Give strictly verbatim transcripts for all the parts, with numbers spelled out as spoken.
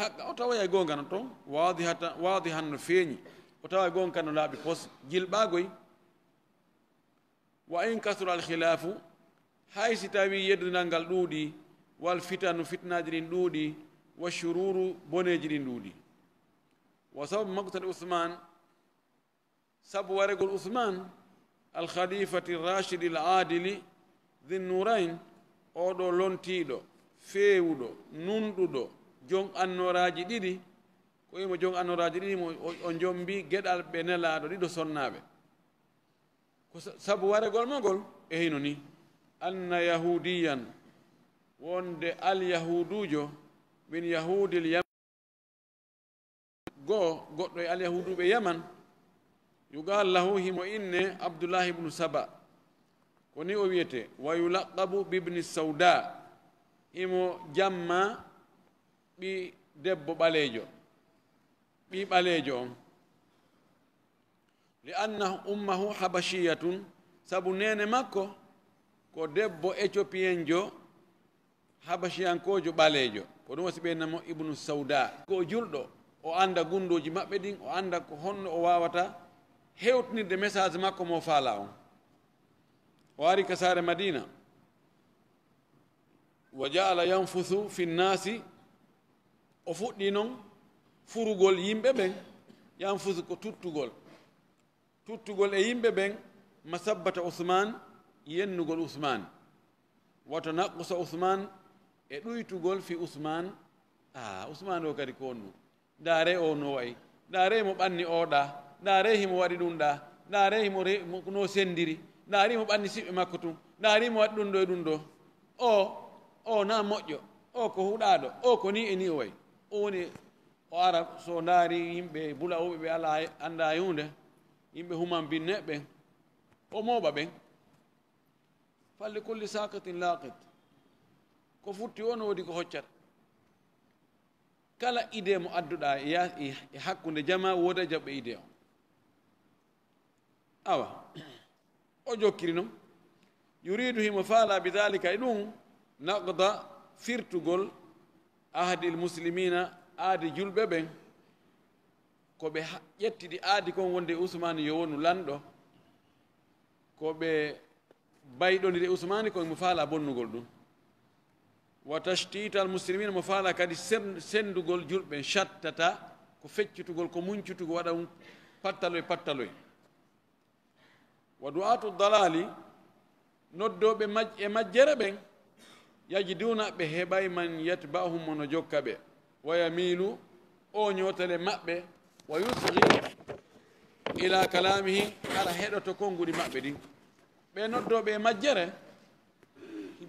haqqa, o taway goonga no ton, waadihata-, waadihan no feeñi, o taway goonga no laaɓi pos, jilɓaagoy. Wa in kasura al khilaafu, hay si tawi yeddundiral ngal ɗuuɗi, wal fitanu, fitnaaji ɗin ɗuuɗi, wa shuruuru, boneeji ɗin ɗuuɗi. Wa sababu maqtali Usmaan, sabu waregol Usmaan, al khalifati rashidi al aadili, dhin nurayn, oɗo lontiiɗo, feewuɗo, nunɗuɗo, jon annooraaji ɗiɗi, ko imo jon annooraaji ɗiɗi, mo o, o jombi geɗal ɓe nelaaɗo ɗiɗo sonnaaɓe. Ko sa-, sabu waregol mo ngol e hino ni, anna yahudiyan, wonde alyahuduujo, min yahudil Yaman, goo goɗɗo e alyahuduuɓe Yaman, yuqal lahu, himo inne Abdullah ibnu Saba, ko ni o wiyete, wa yulaqabu bibni sauda, himo jamma ɓi debbo ɓaleejo, ɓi ɓaleejo on. Li anna ummahu habashiyatun, sabu neene makko ko debbo eciopiyenjo, habashiyankoojo ɓaleejo. Ko ɗum wasi ɓe namo Ibnu Sauda. Ko o julɗo, o annda gunndooji maɓɓe ɗin, o annda ko honno o waawata hewtinirde message makko mo faalaa on. O ari ka saare Madina. Wa ja'ala yanfusu fi nnaasi, o fuɗɗi non furugol yimɓe ɓen, yanfusu ko tuttugol, tuttugol e yimɓe ɓen, masabbata Usmaan, yennugol Usmaan, wa tanaqqusa Usmaan, e ɗuytugol fi Usmaan, a Usmaan o kadi ko honɗum? Ndaaree o no wa'i. Ndaaree mo ɓanni oo ɗaa. Ndaaree himo waɗi ɗum ɗaa. Ndaaree himo re-, mo, no senndiri. Ndaaree mo ɓanni siɓɓe makko tun. Ndaaree mo waɗi ɗum ɗo e ɗum ɗo. O, o na moƴƴo. O ko huɗaaɗo. O ko ni e ni o wa'i. O woni o ara so ndaari yimɓe bulawuɓe ɓe alaa anndaa e huunde. Yimɓe human binne ɓen. O mooɓa ɓen. Falli kulli saaqitin laaqit. Ko futti o no woodi ko hoccata. Kala idée mo adduɗaa e ya-, e, e hakkunde jamaa, wooda jaɓɓe idée on. Awa, o jokkiri non. Yuridu, himo faala, bi daalika, e ɗum, naqda, firtugol, ahdil muslimina, aadi julɓe ɓen, ko ɓe ha-, ƴettidi aadi kon wonde Usmaani yo wonu lanɗo, ko ɓe bayɗondiri e Usmaani kon, mo faala bonnugol ɗum. Wa tashtiital muslimina, mo faala kadi sen-, senndugol julɓe, shattata, ko feccutugol, ko muncutugol, waɗa ɗum pattaloy, pattaloy. Wa du'aatu dalaali, noddooɓe maj-, e majjere ɓen, yajiduuna, ɓe heɓay man yatba'uhum, mo no jokka ɓe. Wa yamiilu, o ñootele maɓɓe, wa yusgi ila kalaamihi, hara heɗoto konguɗi maɓɓe ɗin. Ɓe noddooɓe e majjere,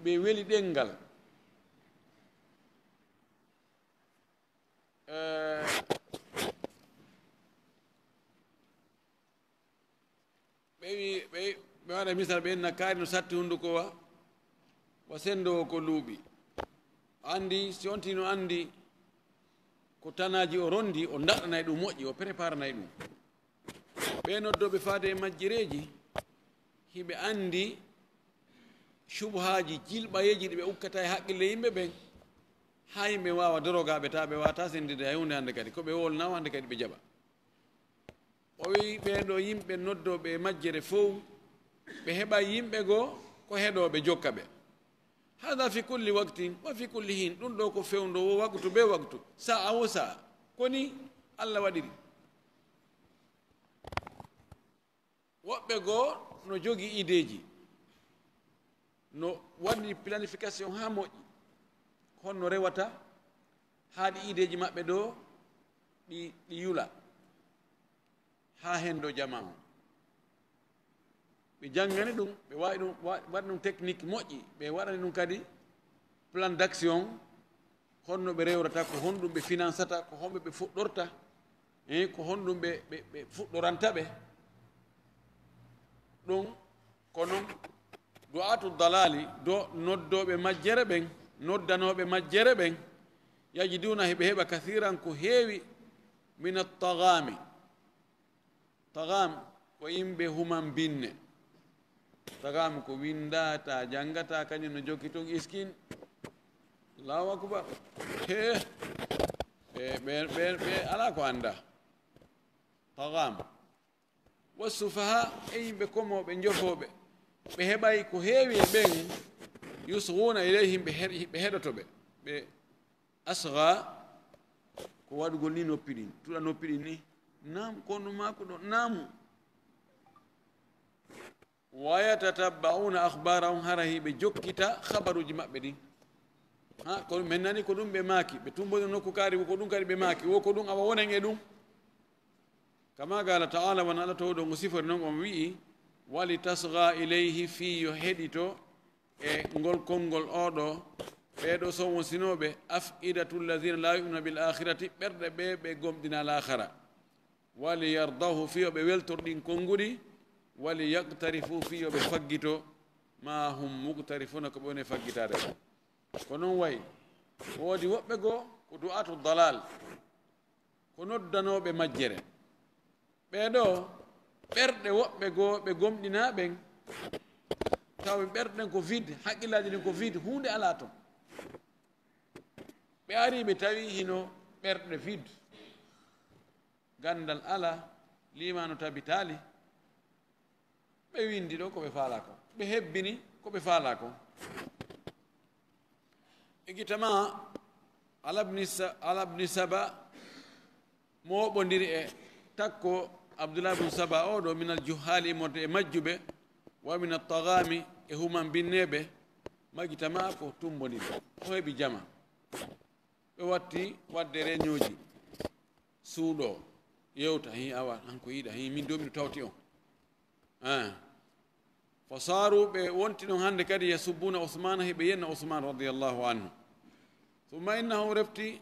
ɓe weli ɗenngal. Eh, ɓe wi-, ɓe, ɓe waɗa misal, ɓe inna kaari no satti hunduko wa, wa senndoowo ko luuɓi. Anndi, si on tino anndi ko tanaaji o rondi, o ndaɗanay ɗum moƴƴi, o préparanay ɗum. Ɓe noddooɓe faade e majjireeji, hiɓe anndi shubuhaaji, jilɓayeeji ɗi ɓe ukkata e haqqille yimɓe ɓen, haa yimɓe waawa dorogaaɓe, taa ɓe waawata senndinde hay huunde hannde kadi. Ko ɓe wolnaa o hannde kadi ɓe jaɓa. O wi'i ɓee ɗoo yimɓe noddooɓe e majjere fow, ɓe heɓay yimɓe goo ko heɗooɓe jokka ɓe. Hada fi kulli waktin wa fi kulli hin. Ɗum ɗoo ko fewndo wo waktu be waktu, sa'a wo sa'a. Ko ni Allah waɗiri. Woɓɓe goo no jogii ideeji, no waɗi planification haa moƴƴi, honno rewata haa ɗi ideeji maɓɓe ɗoo ɗi, ɗi yula haa henndo jamaa on. Ɓe janngani ɗum, ɓe waawi ɗum, wa-, waɗi ɗum technique moƴƴi, ɓe waɗani ɗum kadi plan d'action, honno ɓe rewrata, ko honɗum ɓe finansata, ko honɓe ɓe fuɗɗorta, e ko honɗum ɓe, ɓe, ɓe fuɗɗoranta ɓe. Ɗum ko non du'aatu dalaali, do noddooɓe majjere ɓen, noddanooɓe majjere ɓen, yajiduuna, heɓe heɓa kasiiran ko heewi, min at-tagaami. Tagaam ko yimɓe human binne. Tagaam ko winndataa, janngataa, kañum no jokki tun iskin. Allahu akbar. He. Ɓe ɓe, ɓe, ɓe, ɓe alaa ko annda. Tagaam. Wassufaha, e yimɓe komooɓe, njofooɓe, ɓe heɓay ko heewi e ɓen, yusghuuna ilayhim, ɓe he-, ɓe heɗoto ɓe. Ɓe asgha, ko waɗugol ni noppi ɗin, tuɗa noppi ɗin ni, naamu, ko honɗun maako ɗo, naamu. Wa yatatabba'uuna akhbaarahum, hara hiɓe jokkita khabaruuji maɓɓe ɗin. Ha, ko men nani ko ɗun ɓe maaki, ɓe tumbodira nokku kaari, wo ko ɗun kadi ɓe maaki, wo ko ɗun, awa wonen e ɗun. Kama qaala ta'aala, wano Alla Toowɗo on sifori non, on wi'i, walitasgha ilayhi, fii yo heɗito e ngol konngol oo ɗoo, ɓee ɗoo son wonsinooɓe, af'idatu alladhiina laa yu'minuuna bil aakhirati, ɓerɗe ɓee ɓe gomɗinaa laakhara. Waliyardahu, fii yo ɓe weltor ɗin konnguɗi, waliyaqtarifu, fii yo ɓe faggito, maa hum muqtarifuuna, ko ɓe woni e faggitaade kon. Ko non wayi, woodi woɓɓe goo ko du'aatu dalal, ko noddanooɓe majjere. Ɓee ɗoo, ɓerɗe woɓɓe goo ɓe gomɗinaa ɓen, tawi ɓerɗe ɗen ko vide, haqqillaaji ɗin ko vide, huunde alaa ton. Ɓe arii ɓe tawi hino ɓerɗe vide. Ganndal alaa, liimaanu tabitaali, ɓe winndi ɗoo ko ɓe faalaa kon, ɓe hebbini ko ɓe faalaa kon. Ijtama'a ala ibni Sa-, ala ibni Saba, mooɓondiri e takko Abdullah ibn Saba oo ɗoo, minal juhaali, immorde e majjuɓe, wa minat tagaami, e human binneeɓe, majtama'a, ko tumbondiri, o heɓi jama. Ɓe watti waɗde reñooji, suuɗoo, yewta, hii, awa, han ko yiɗa, hii, min doo miɗo tawti on. Ah. Fa saaru, ɓe wonti ɗon hannde kadi, yasubbuuna Usmaana, hiɓe yenna Usmaan radiyallahu anhu. Summa innahu, refti,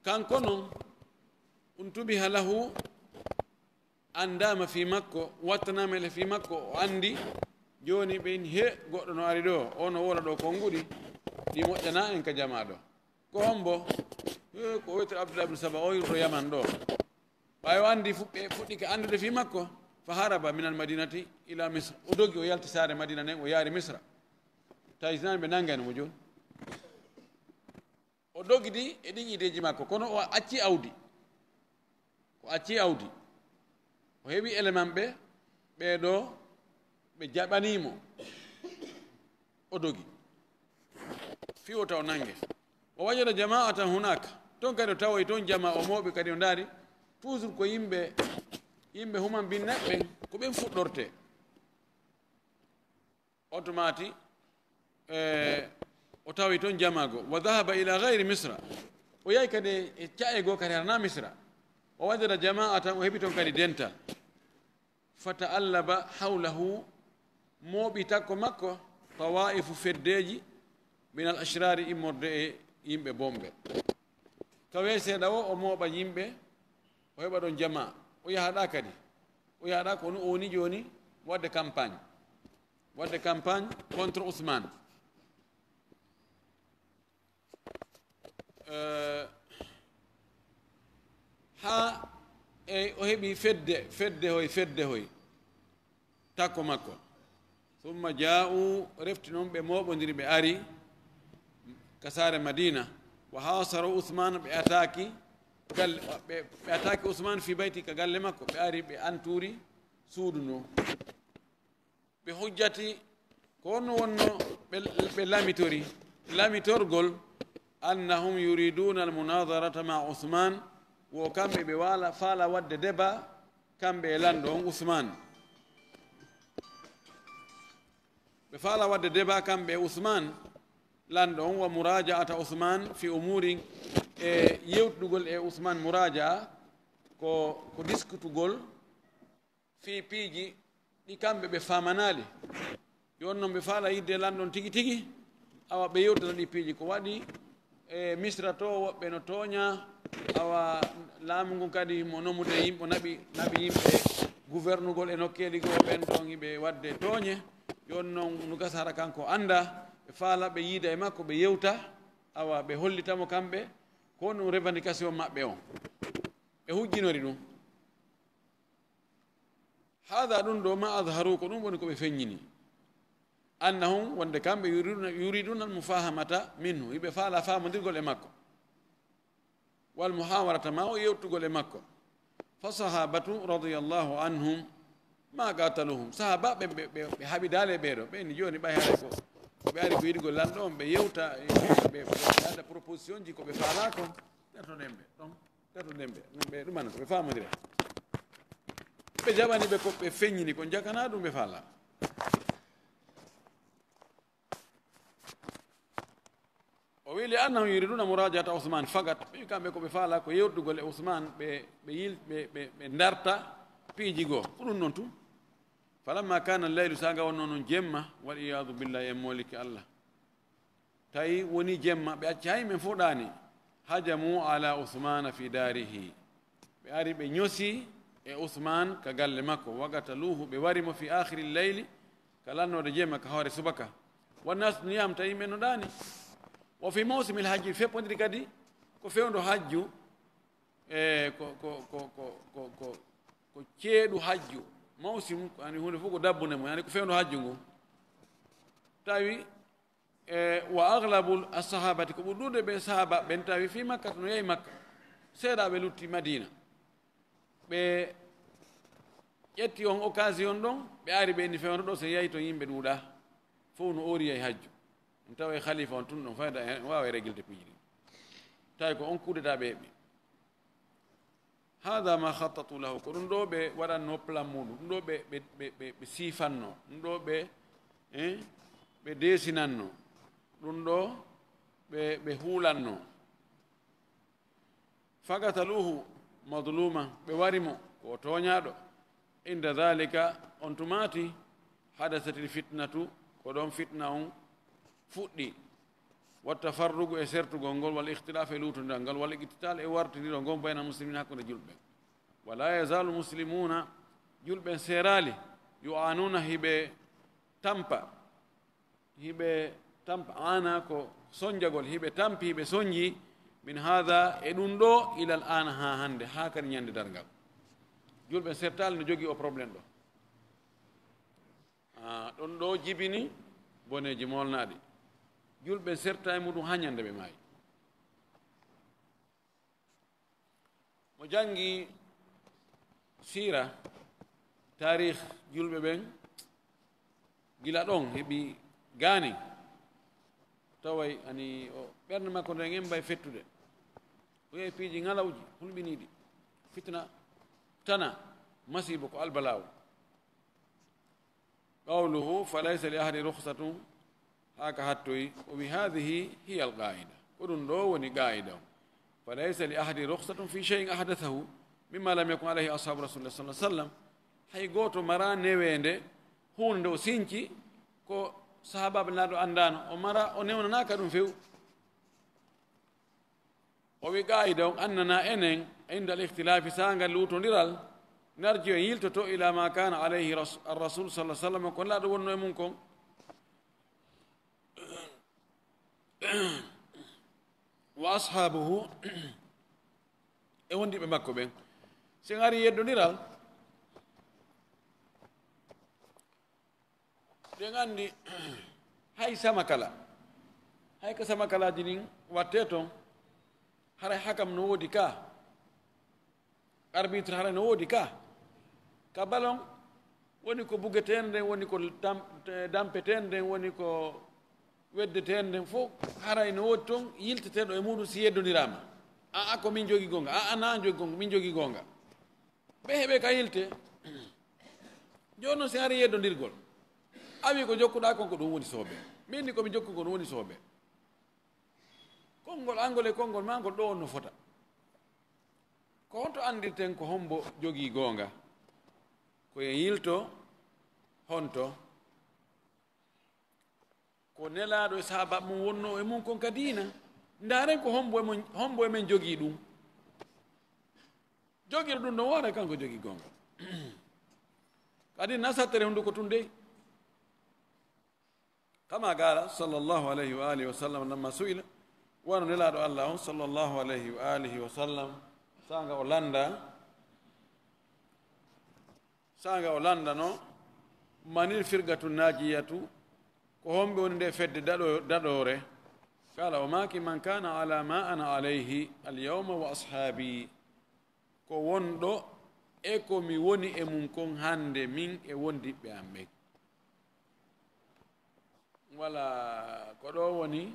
kanko non, untubiha lahu, anndaama fii makko, wattanaama le fii makko, o anndi, jooni ɓen, he, goɗɗo no ari ɗoo, o no wola ɗoo konnguɗi, ɗi moƴƴanaa en ka jamaa ɗoo. Ko hombo? He, ko o wi'etee Abdullah ibn Saba, o yurɗo Yaman ɗoo. Ɓay o anndi, fuɗɗi, fuɗɗi ka anndude fii makko, fa haraba minal madinati ila Misr. O dogi, o yalti saare Madina nden, o yaari Misra. Tawi si nani ɓe nangayno mo jooni. O dogidi e ɗin ideeji makko, kono o acci awdi. O acci awdi. O heɓi élément ɓe, ɓee ɗoo ɓe jaɓanii mo. O dogi. Fii wota o nange. Wa wajada jama'atan hunaka. Ton kadi o tawoyi ton jamaa o mooɓi kadi o ndaari. Toujours ko yimɓe, yimɓe human binneeɓe ɓen, ko ɓen fuɗɗortee. On tuma ti, eh, o tawi ton jamaa goo. Wa dhahaba ila ghayri Misra. O yahi kadi e ca'e goo kadi hara naa Misra. Wa wajada jama'atan, o heɓi ton kadi dental. Fata'allaba hawlahu, mooɓi takko makko, tawaa'ifu, feddeeji, minal ashraari, immorde e yimɓe bonɓe. Tawee seeɗa o, o mooɓa yimɓe, o heɓa ɗon jamaa. O yahaɗaa kadi. O yahaɗaa ko no o woni jooni waɗde campagne. Waɗde campagne contre Ousmane. Eh, haa e o heɓi fedde, fedde hoy, fedde hoy, takko makko. Summa jaa'u, refti non ɓe mooɓondiri, ɓe ari ka saare Madina. Wa haasaru Usmaan, ɓe ataaki galle, ɓe, ɓe ataaki Usmaan fi bayti, ka galle makko. Ɓe ari, ɓe antuuri suudu ndun. Ɓe hujjati, ko honno wonno ɓe, ɓe lamitori? Lamitorgol, annahum yuriduna almunadarata ma Usman, wo kamɓe ɓe wala, faala waɗde débat, kamɓe e lanɗo on Usman. Ɓe faala waɗde débat kamɓe e Usman, lanɗo on, wa murajaata Usman fi umurin, e yewtugol e Usman muraja'a, ko, ko diskutugol fii piiji ɗi kamɓe ɓe faamanaali. Jooni non ɓe faala yiɗde lanɗo on tigi tigi, awa ɓe yewtana ɗi piiji. Ko waɗi e Misra to, woɓɓe no tooña, awa laamu ngun kadi mo nomude yimɓe, naɓi, naɓi yimɓe guvernugol e nokkeeli goo, ɓen ɗon hiɓe waɗde tooñe. Jooni non no gasa hara kanko annda, ɓe faala ɓe yiida e makko, ɓe yewta, awa ɓe hollita mo kamɓe ko honɗum revendication maɓɓe on. Ɓe hujjinori ɗum. Haada, ɗum ɗo, ma adharu, ko ɗum woni ko ɓe feññini. Annahum, wonde kamɓe, yuriduna, yuriduna al mufahamata minhu, hiɓe faala faamondirgol e makko. والمحاورة, ma o yewtugol e makko. فالصحابة رضي الله عنهم ما قاتلوهم, sahaaba ɓe, ɓe, ɓe, ɓe haɓidaali e ɓeeɗo, ɓe ni jooni ɓay haray ko ɓe ari ko yiɗugol lanɗo on, ɓe yewta, ɓe, ɓe, ɓe adda proposition ji ko ɓe faalaa kon, tertoɗen ɓe ɗon, tertoɗen ɓe, ɓe ɗumana ko ɓe faamondira. Ɓe jaɓani ɓe ko ɓe feññini kon, jakanaa ɗum ɓe faalaa. O wi, لأنهم يريدون مراجعة عثمان فقط. Ɓe kamɓe ko ɓe faalaa ko yewtugol e Usmaan, ɓe, ɓe yil-, ɓe, ɓe, ɓe ndarta piiji goo. Ko ɗum non tun. فلما كان الليل, saanga wonnoo non jemma, والعياذ بالله, en moolike Allah. Tawi woni jemma, ɓe acci hay men fof ɗaani. هجموا على عثمان في داره. Ɓe ari ɓe ñosi e Usmaan ka galle makko. وقتلوه, ɓe wari mo في آخر الليل, ka lannoode jemma, ka hoore subaka. والناس نيام, tawi men no ɗaani. وفي موسم الحج, feppondiri kadi ko fewndo hajju, e ko, ko, ko ceeɗu hajju. Mawsim, ko ani huunde fof ko dabbunde mum, yani ko fewndo hajju ngu. Tawi E, وأغلب الصحابة, ko ɓuri ɗuuɗude ɓe sahaaba ɓen tawi في مكة, no yehi Makka. Seeɗaaɓe lutti Madiina. Ɓe ƴetti on occasion ɗon, ɓe ari ɓe inni fewndo ɗo, so yehi ton yimɓe ɗuuɗaa. Fof no oori yehi hajju. On tawa e khalifa on tun ɗon, fayda en waawa e régler piiji ɗin. Tawi ko on coup d'État ɓe heɓi. هذا ما خططوا له, ko ɗum ɗo ɓe waɗanno plan muɗum, ɗum ɗo ɓe, ɓe, ɓe, ɓe, ɓe sifanno, ɗum ɗo ɓe, eh, ɓe desinanno, ɗum ɗo ɓe, ɓe huulanno. فقتلوه مظلوما, ɓe wari mo ko o tooñaaɗo. عند ذلك, on tumaati, حدثت الفتنة, ko ɗon fitna on fuɗɗi. والتفرق, e sertugol ngol, والاختلاف, e luutondiral ngal, والاقتتال, e wartindiral ngol, بين المسلمين, hakkunde julɓe. ولا يزال المسلمون, julɓe seeraali, يعانون, hiɓe tampa, hiɓe tampa, عانى ko sonjagol, hiɓe tampi, hiɓe sonji, من هذا, e ɗum ɗo, إلى الآن, haa hannde, haa kadi ñande darngal. Julɓe sertaali no jogii o problème ɗo. Ah, ɗon ɗo jibini boneeji moolnaaɗi. Julɓe serta e muɗum haa ñande ɓe maayi. Mo janngi siira, taarih julɓe ɓen, gila ɗon heɓi gaani, taway ani o ɓernde makko nden en mbay fettude. O yehi piiji ŋalawji hulɓiniiɗi, fitna, tana, masiibo ko albalaawo. قوله فليس لأحد رخصة, haa ka hattoyi, o wi, هذه هي القاعدة, ko ɗum ɗo woni qaa'ida on. فليس لأحد رخصة في شيء أحدثه مما لم يكن عليه أصحاب رسول الله صلى الله عليه وسلم. Hay gooto maraa neweende huunde nde o sinci ko sahaabaaɓe Nelaaɗo anndaano, o maraa, o newnanaaka ɗum few. O wi qaa'ida on, أننا, enen, عند الاختلاف, saanga luutondiral, نرجع, en yiltoto, إلى ما كان عليه رس-, الرسول صلى الله عليه وسلم, ko Nelaaɗo wonno e mum kon, وأصحابه, e wondiiɓe makko ɓen. Si en ari yeddondiral, Ɗen anndi hay sama kala, hay ko sama kalaaji ɗin wattee ton, haray hakam no woodi ka, arbitre haray no woodi ka. Ka ballon woni ko bugeteende nden, woni ko tam-, dampeteende nden, woni ko weddeteende nden fof, haray no woodi ton yilteteeɗo e muɗum si yeddondiraama. Aa, ko min jogii goonga, aa, na an jogii goonga, min jogii goonga. Ɓe heɓe ka yilte. Jooni noon, si ari yeddondirgol, a wi ko jokkuɗaa kon, ko ɗum woni soobee. Min ni ko mi jokku, ko ɗum woni soobee. Konngol angol e konngol maa ngol ɗo on no fota. Ko honto anndirten ko hombo jogii goonga? Ko en yilto honto ko Nelaaɗo e sahaaba mum wonnoo e mum kon ka diina. Ndaaren ko hombo e mon, hombo e men jogii ɗum. Jogir ɗum ɗon waara kanko jogii goonga. Kadi na sattere hunduko tun dey. Kama qala sallallahu alayhi wa alihi wa sallam lamma su'ila, wano Nelaaɗo Allah on sallallahu alayhi wa alihi wa sallam, saanga o lannda, saanga o lanndano, manil firqatu najiyatu, ko homɓe woni nde fedde daɗo-, daɗoore? Qala, o maaki, man kana ala ma ana alayhi alyawma wa ashabi, ko wonɗo e ko mi woni e mum kon hannde, min e wondiɓɓe am ɓen. Wala ko ɗo woni,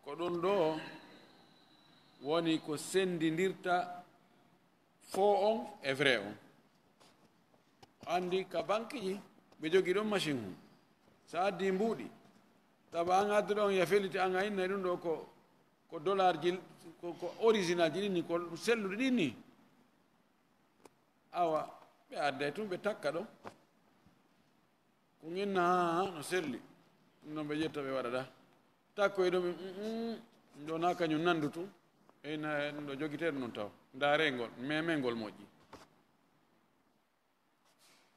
ko ɗum ɗo woni ko sendindirta faux on e vrai on. Anndi ka banque ji ɓe jogii ɗon machine hum, so addi mbuuɗi, tawa an adduɗo on ya feliti an a inna ɗum ɗo ko ko dollar ji, ko, ko original ji ɗin ni, ko selluɗi ɗin ni. Awa ɓe adday tun ɓe takka ɗon. Ko inna ha ha no selli. Ɗum ɗon ɓe ƴetta ɓe waɗa ɗa takko e ɗo ɓe ɗo na kañum nandu tun. Eyna ɗum ɗo jogiteɗo non taw ndarengol memengol moƴƴi.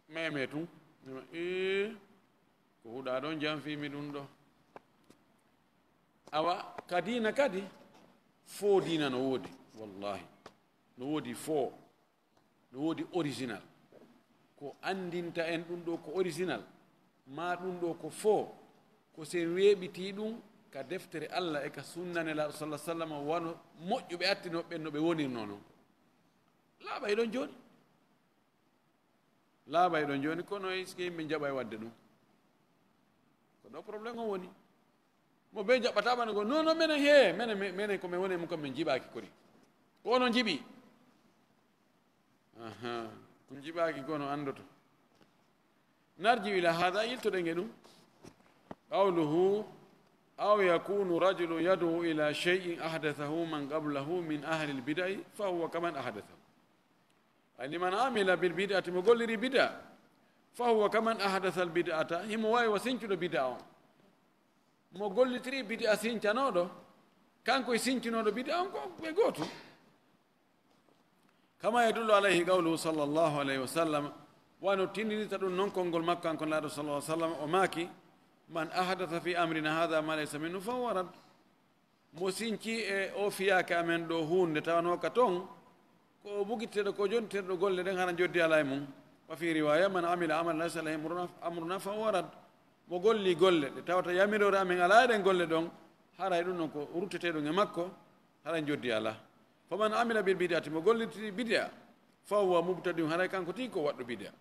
Meme tun. Ee, ko huɗa ɗon janfimi ɗum ɗo. Awa ka diina kadi, fo diina no woodi. Wallahi, no woodi fo, no woodi original. Ko anndinta en ɗum ɗo ko original, ma ɗum ɗo ko fo, ko sen weeɓiti ɗum ka deftere Allah e ka sunna Nelaaɗo salla sallam, wano moƴƴuɓe attinooɓe ɓen no ɓe wonirno non. Laaɓa e ɗon jooni. Laaɓa e ɗon jooni, kono est-ce que yimɓe jaɓa e waɗde ɗum? Ko ɗo problème o woni. Mo ɓe jaɓɓata ɓana go non non menen he menen menen ko men woni e mum kam men jiɓaaki kori. Ko onon jiɓi. Aha, on jiɓaaki kono anndoto. Narji ila hada, yiltoɗen e ɗum. Qawluhu, aw yakunu rajulu yad'u ila shay'in ahdathahu man qablahu min ahli lbida'i fa huwa kaman ahdathahu. Ani man amila bil bid'ati, mo golliri bid'a, fa huwa kaman ahdatha al bid'ata, himo wawi wa sincuɗo bid'a on. Mo gollitiri bid'a sincanoɗo, kanko e sincunoɗo bid'a on ko ɓe gootu. Kama yadullu alayhi qawluhu sallallahu alayhi wa sallam, wano tindinita ɗum non konngol makko kanko laaɗo sallallahu alayhi wa sallam, o maaki, man ahdatha fi amrina hadha ma laysa minhu fa huwa rad. Mo sinci e o fiyaake amen ɗo huunde tawanooka toon, ko o bugitteɗo, ko o jontirɗo golle ɗen, hara joddi alaa e mum. Wa fi riwaya, man amila amalan laysa alayhi amruna, amruna fa huwa rad. Mo golli golle ɗe tawata yamiroore amen alaa e ɗen golle ɗon, haray ɗum ɗon ko rutteteɗum e makko, haray joddi alaa. Fa man amila bil bid'ati, mo golliti bid'a, fa huwa mubtadi'un, haray kanko tigi ko waɗɗo bid'a.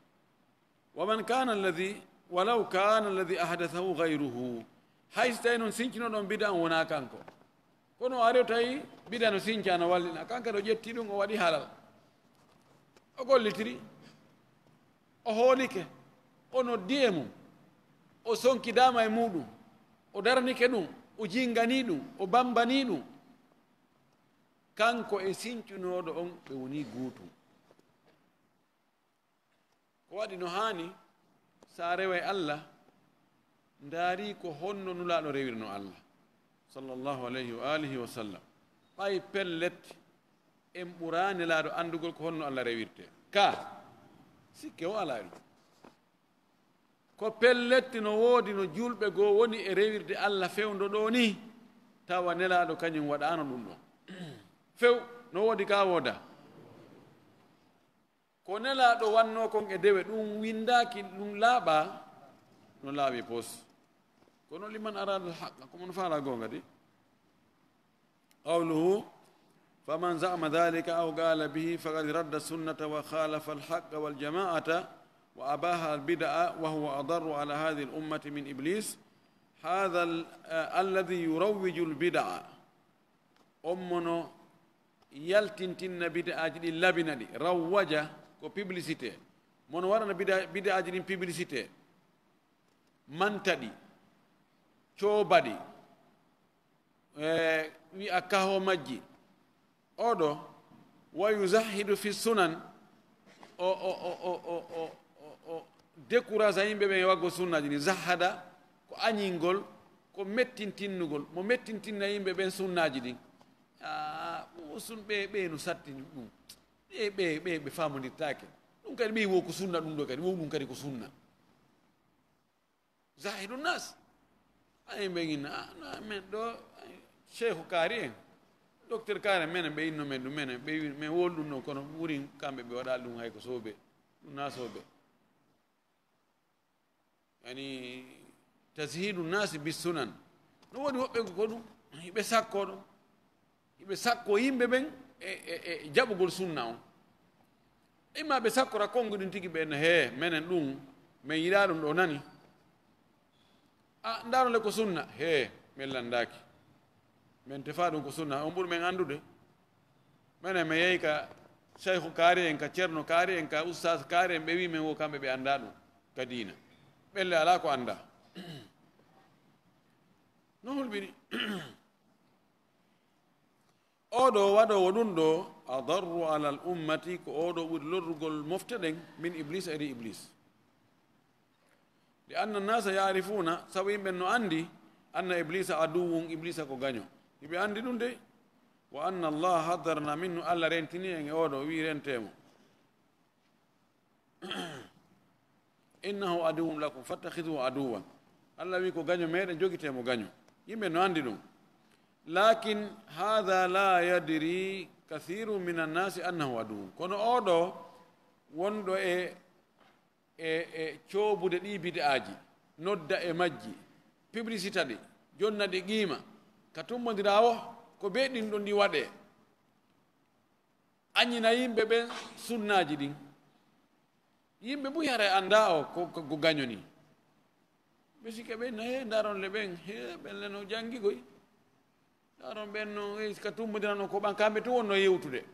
Wa man kana alladhi, walaw kana alladhi ahdathahu ghayruhu. Hay si tawi noon sincinoɗon bida on wonaa kanko, kono o ari o tawi bida no sinca no wallina, kanko kadi o ƴetti ɗum o waɗi halal, o gollitiri, o hoolike, o noddi e mum, o sonkidaama e muɗum, o daranike ɗum, o jingani ɗum, o bambani ɗum, kanko e sincunooɗo on ɓe woni gootum. Ko waɗi no haani, so a reway Allah, ndaari ko honno Nulaaɗo rewirno Allah, sallallahu alayhi wa alihi wa sallam. Ɓay pellet, en ɓuraa Nelaaɗo anndugol ko honno Allah rewirtee. Ka, sikke o alaa e ɗum. Ko pellet, no woodi no juulɓe goo woni e rewirde Allah fewndo ɗoo nii, tawa Nelaaɗo kañum waɗaano ɗum ɗon. Few, no woodi ka woodaa. Ko Nelaaɗo wannoo kon e dewe, ɗum winndaaki, ɗum laaɓaa no laaɓi pos. Kono liman araada al-haqqa, ko mon faalaa goonga de. Qawluhu, faman za'ama dhalika aw qala bihi faqad radda sunnata wa khalafa al-haqqa wal jama'ata wa abaha al-bid'a wa huwa adarru ala hadhihi al-ummati min iblis, hadha al-, eh, alladhi yurawwiju al-bid'a. On mono yaltintinna bid'aaji ɗin, labina ɗi. Rawwaja ko publicité. Mono waɗana bida-, bid'aaji ɗin publicité. Manta ɗi. Cooba ɗi. E, wi'a kaho majji. Oɗo, wa yuzahidu fi sunan. O, o, o décourage yimɓe ɓen e waggo sunnaaji ɗin. Zahada ko añingol, ko mettintinnugol. Mo mettintinna yimɓe ɓen sunnaaji ɗin. Ah, mo sun-, ɓe, ɓe no satti ɗum. Ɓe, ɓe, ɓe, ɓe faamondirtaake. Ɗum kadi ɓe wo ko sunna, ɗum ɗo kadi, wo ɗum kadi ko sunna. Zahidu nas. Ay, ɓe inna, ah, no, men ɗo, ay, Cheikhu kaari en, docteur kaari en, menen ɓe inno men ɗum, menen ɓe wi, men wol ɗum ɗon, kono ɓurin kamɓe ɓe waɗa ɗum hay ko soobe, ɗum na soobe. Yani, tazhidu nasi bis sunan. No woodi woɓɓe ko ɗum, hiɓe sakko ɗum. Hiɓe sakko yimɓe ɓen e, e, e jaɓugol sunna on. Imma ɓe sakkora konnguɗin tigi ɓe, no, "Hee, menen ɗum, men yiɗaa ɗum ɗo nani. A, ndaarole ko sunna. Hee, men lanndaaki. Men tefaa ɗum ko sunna. On ɓuri men anndude. Menen, men yehi ka Seykhu kaari en, ka Cerno kaari en, ka Ustaas kaari en, ɓe wi men wo kamɓe ɓe anndaa ɗum ka diina. Ɓelle alaa ko anndaa." No hulɓini. Oɗo waɗoowo ɗum ɗo, adarru alal ummati, ko oɗo ɓuri lorrugol mofte ɗen, min Iblis, edi Iblis. Li anna nasa yaarifuuna, sabu yimɓe no anndi, anna Iblisa aduwwun, Iblisa ko gaño. Hiɓe anndi ɗum de, wa anna Allah haddarana minhu, Allah rentini en e oɗo, wi rentee mo. Innahu aduwwun lakum fattakhidhuhu aduwwan. Allah wi ko gaño meɗen, jogitee mo gaño. Yimɓe no anndi ɗum. Lakin hadha la yadri kathiru min annasi annahu aduwwun. Kono oɗo wonɗo e, e, e coobude ɗi bid'aaji, nodda e majji, publicita ɗi, jonna ɗi qiima, ka tummbondiraa wo, ko bee ɗin ɗon ɗi waɗee. Añina yimɓe ɓen sunnaaji ɗin. Yimɓe buy haray anndaa o ko, ko, ko gaño nii. Ɓe sikka ɓen, "He, ndaaron le ɓen, he, ɓen le no janngi koy. Ndaaron ɓen no, eh, ka tummbondiraa no ko ɓan kamɓe tun wonno yewtude.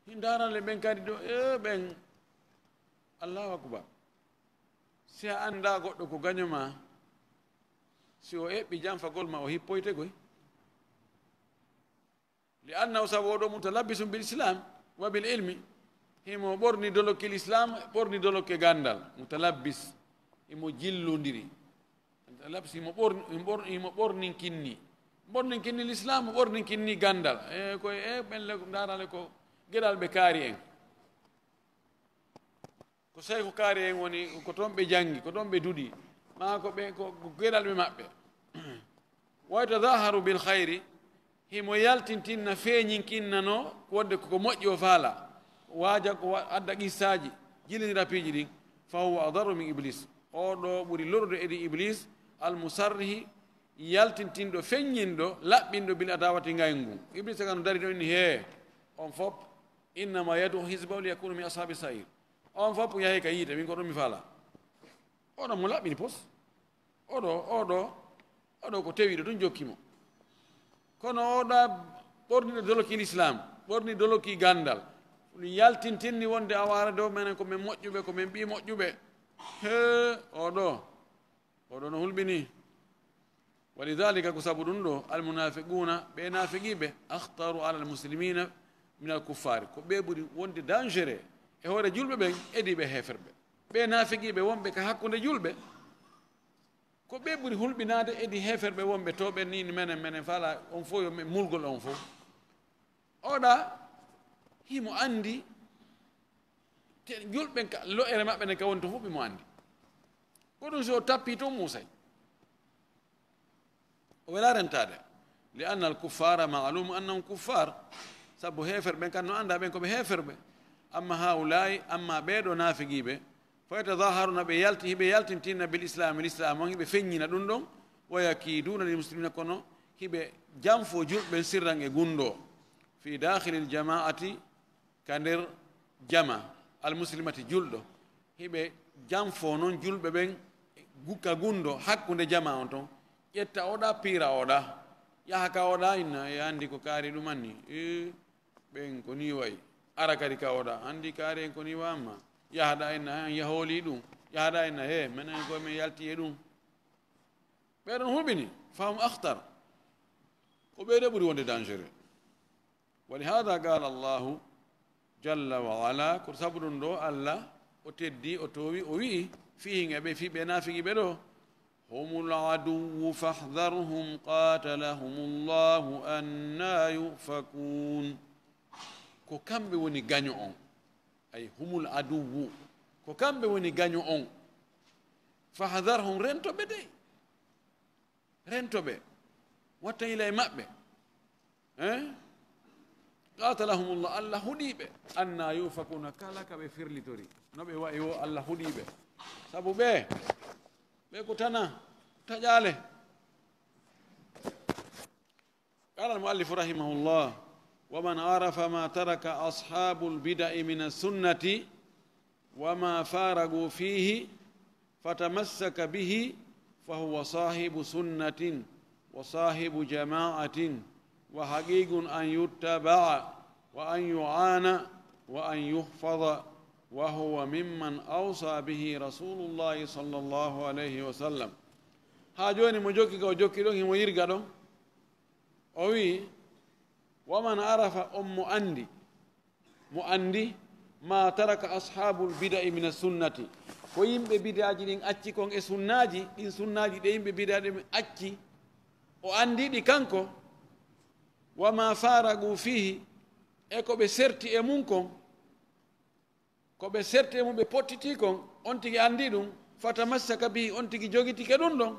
Ndaaran le ɓen kadi ɗo, eh, ɓen." Allahu akbar. Si a anndaa goɗɗo ko gaño ma, si o eɓɓi janfagol ma, o hippoyte koy. Li annahu, sabu oɗo mutalabbisun bil islam wa bil ilmi, himo ɓorni dolokke l'islam, ɓorni dolokke ganndal. Mutalabbis, himo jillondiri. Mutalabbis, himo ɓorni, himo ɓor-, himo ɓorninkinni. Ɓorninkinni l'islam, ɓorninkinni ganndal. E koye, e ɓen le, ndaarale ko geɗal ɓe kaari en. Ko Seykhu kaari en woni, ko toon ɓe janngi, ko toon ɓe duɗi, maa ko ɓe, ko, ko geɗalɓe maɓɓe. Wa yatadaharu bil khayri, himo yaltintinna, feeñinkinna no, wonde ko, ko moƴƴi o faala. Waaja ko wa-, adda qissaaji, jillindira piiji ɗin, fa huwa adarru min Iblis. Oo ɗoo ɓuri lorrude edi Iblis, al musarrihi, yaltintinɗo, feññinɗo, laɓɓinɗo, bil adawati ngayngu. Iblis kan no dari ɗon inni, "Hee, on fof, innama yad'u hizbahu liyakunu min ashabi sa'ir." On fof yahay ka yiite, min ko ɗum mi faala. Oɗo mo laɓɓini pos. Oɗo, oɗo, oɗo ko tewiɗo ɗum jokki mo. Kono oɗa ɓorniɗo doloki l'islam, ɓorni doloki ganndal. Ɗum yaltintinni wonde awaare dow menen ko men moƴƴuɓe, ko men ɓii moƴƴuɓe. Hee, oɗo, oɗo no hulɓini. Walidhalika, ko sabu ɗum ɗo, almunafiquna, ɓe nafiqiɓe, akhtaru ala almuslimina min alkuffari, ko ɓe ɓuri wonde dangereux e hoore julɓe ɓen, edi ɓe heeferɓe. Ɓe nafiqiɓe wonɓe ka hakkunde julɓe, ko ɓe ɓuri hulɓinaade edi heeferɓe wonɓe to ɓen ni, menen, menen faala on fof, yo men mulgol on fof. Oɗa himo anndi, te julɓe ka, lo'ere maɓɓe nden ka woni to fof, ɓe mo anndi. Ko ɗum si o tappi to Muusay. O wela rentaade. Li anna al kuffara ma'lum annahum kuffar. Sabu heeferɓe ɓen kan no annda ɓen ko ɓe heeferɓe. Amma haulai, amma ɓee ɗo naafiqiiɓe, fa yatazaharuna, ɓe yalti, hiɓe yaltintinna bil islami, l'islam on, hiɓe feññina ɗum ɗon, wa yakiduna lil muslimina, kono hiɓe janfo julɓe ɓen sirran e gunndoo, fi dakhilil jama'ati, ka nder jama, al muslimati, julɗo, hiɓe janfo non julɓe ɓen gu-, ka gunndoo hakkunde jama on ton, ƴetta oɗa, piira oɗa, yaha ka oɗa, inna, e anndi ko kaari ɗum anni, e ɓen ko ni wayi, ara kadi ka oɗa, anndi kaari en ko ni wa, amma yahaɗa, inna, an yahooli ɗum, yahaɗa, inna, he, menen ko men yalti e ɗum. Ɓe ɗon huɓini, fahum akhtar. Ko ɓe de ɓuri wonde dangereux. Wa lihada qala Allahu jalla wa ala, ko sabu ɗum ɗo Allah o teddi, o toowi, o wi'i, fihim, e ɓe, fii ɓe naafiqiiɓe ɗo, humul aduwwu fahdharhum qatalahumullahu anna yufakun. Ko kamɓe woni gaño on. Ay, humul aduwwu. Ko kamɓe woni gaño on. Fahdharhum, rento ɓe dey. Rento ɓe. Watta yila e maɓɓe. Eh? Qatalahumullah, Allah huɗii ɓe. Anna yufakuna, kala ka ɓe firlitori. No ɓe wa'i wo, Allah huɗii ɓe. Sabu ɓe, ɓe ko tana, taƴaale. قال المؤلف رحمه الله: ومن عرف ما ترك أصحاب البدع من السنة وما فارقوا فيه فتمسك به فهو صاحب سنة وصاحب جماعة وحقيق أن يتبع وأن يعان وأن يحفظ وهو ممن أوصى به رسول الله صلى الله عليه وسلم. Haa jooni mo jokki ka o jokki ɗon, himo yirga ɗon. O wi'i, "Wa man arafa", on mo anndi, mo anndi, "ma taraka ashaabul bida'i mina sunnati", ko yimɓe bidaaji ɗin acci kon e sunnaaji, ɗin sunnaaji ɗe yimɓe bidaaji ɗin acci, o anndi ɗi kanko, "wa ma faaragu fiihi", e ko ɓe serti e mun kon, ko ɓe serti e mun, ɓe pottitii kon, on tigi anndi ɗum, "fatamassaka bihi", on tigi jogitike ɗum ɗon,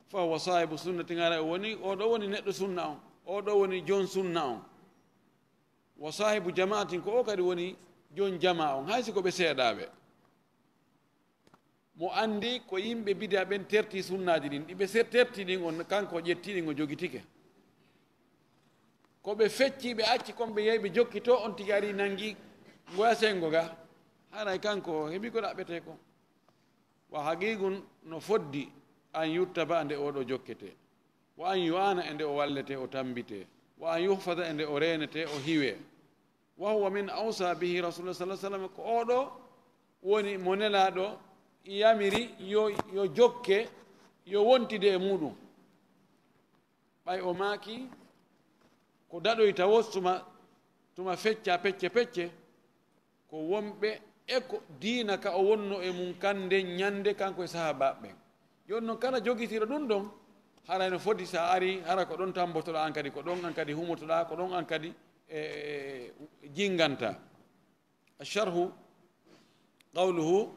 "fa huwa saahibu sunnati", haray o woni, o ɗo woni neɗɗo sunna on, o ɗo woni jon sunna on. "Wa saahibu jama'atin", ko o kadi woni jon jamaa on, hay si ko ɓe seeɗaaɓe. Mo anndi ko yimɓe bidaa ɓen terti sunnaaji ɗin, ɗi ɓe se-, terti ɗin on, kanko o ƴetti ɗin, o jogitike. Ko ɓe fecci, ɓe acci kon, ɓe yehi, ɓe jokki to, on tigi ari nangi ngoya senngo ga, haray kanko o heɓi ko ɗaɓɓetee kon. "Wa haqiqun", no foddi, "an yuttaba", nde o ɗo jokkete, "wa an yu'ana", e nde o wallete, o tambite, "wa an yuhfada", e nde o reenete, o hiwe. "Wa huwa min awsa bihi Rasulullah sallallahu alaihi wasallam", ko oɗo woni mo Nelaaɗo yamiri yo, yo jokke, yo wontide e muɗum. Ɓay o maaki ko daɗoyta wos tuma, tuma fecca pecce pecce, ko wonɓe e ko diina ka o wonno e mum kan nden ñande, kanko e sahaabaaɓe ɓen. Jooni non, kala jogitiro ɗum ɗon, haray no foti sa ari, hara ko ɗon tambotoɗaa an kadi, ko ɗon an kadi humotoɗaa, ko ɗon an kadi, e, e, e, jinnganta. Asharhu, qawluhu,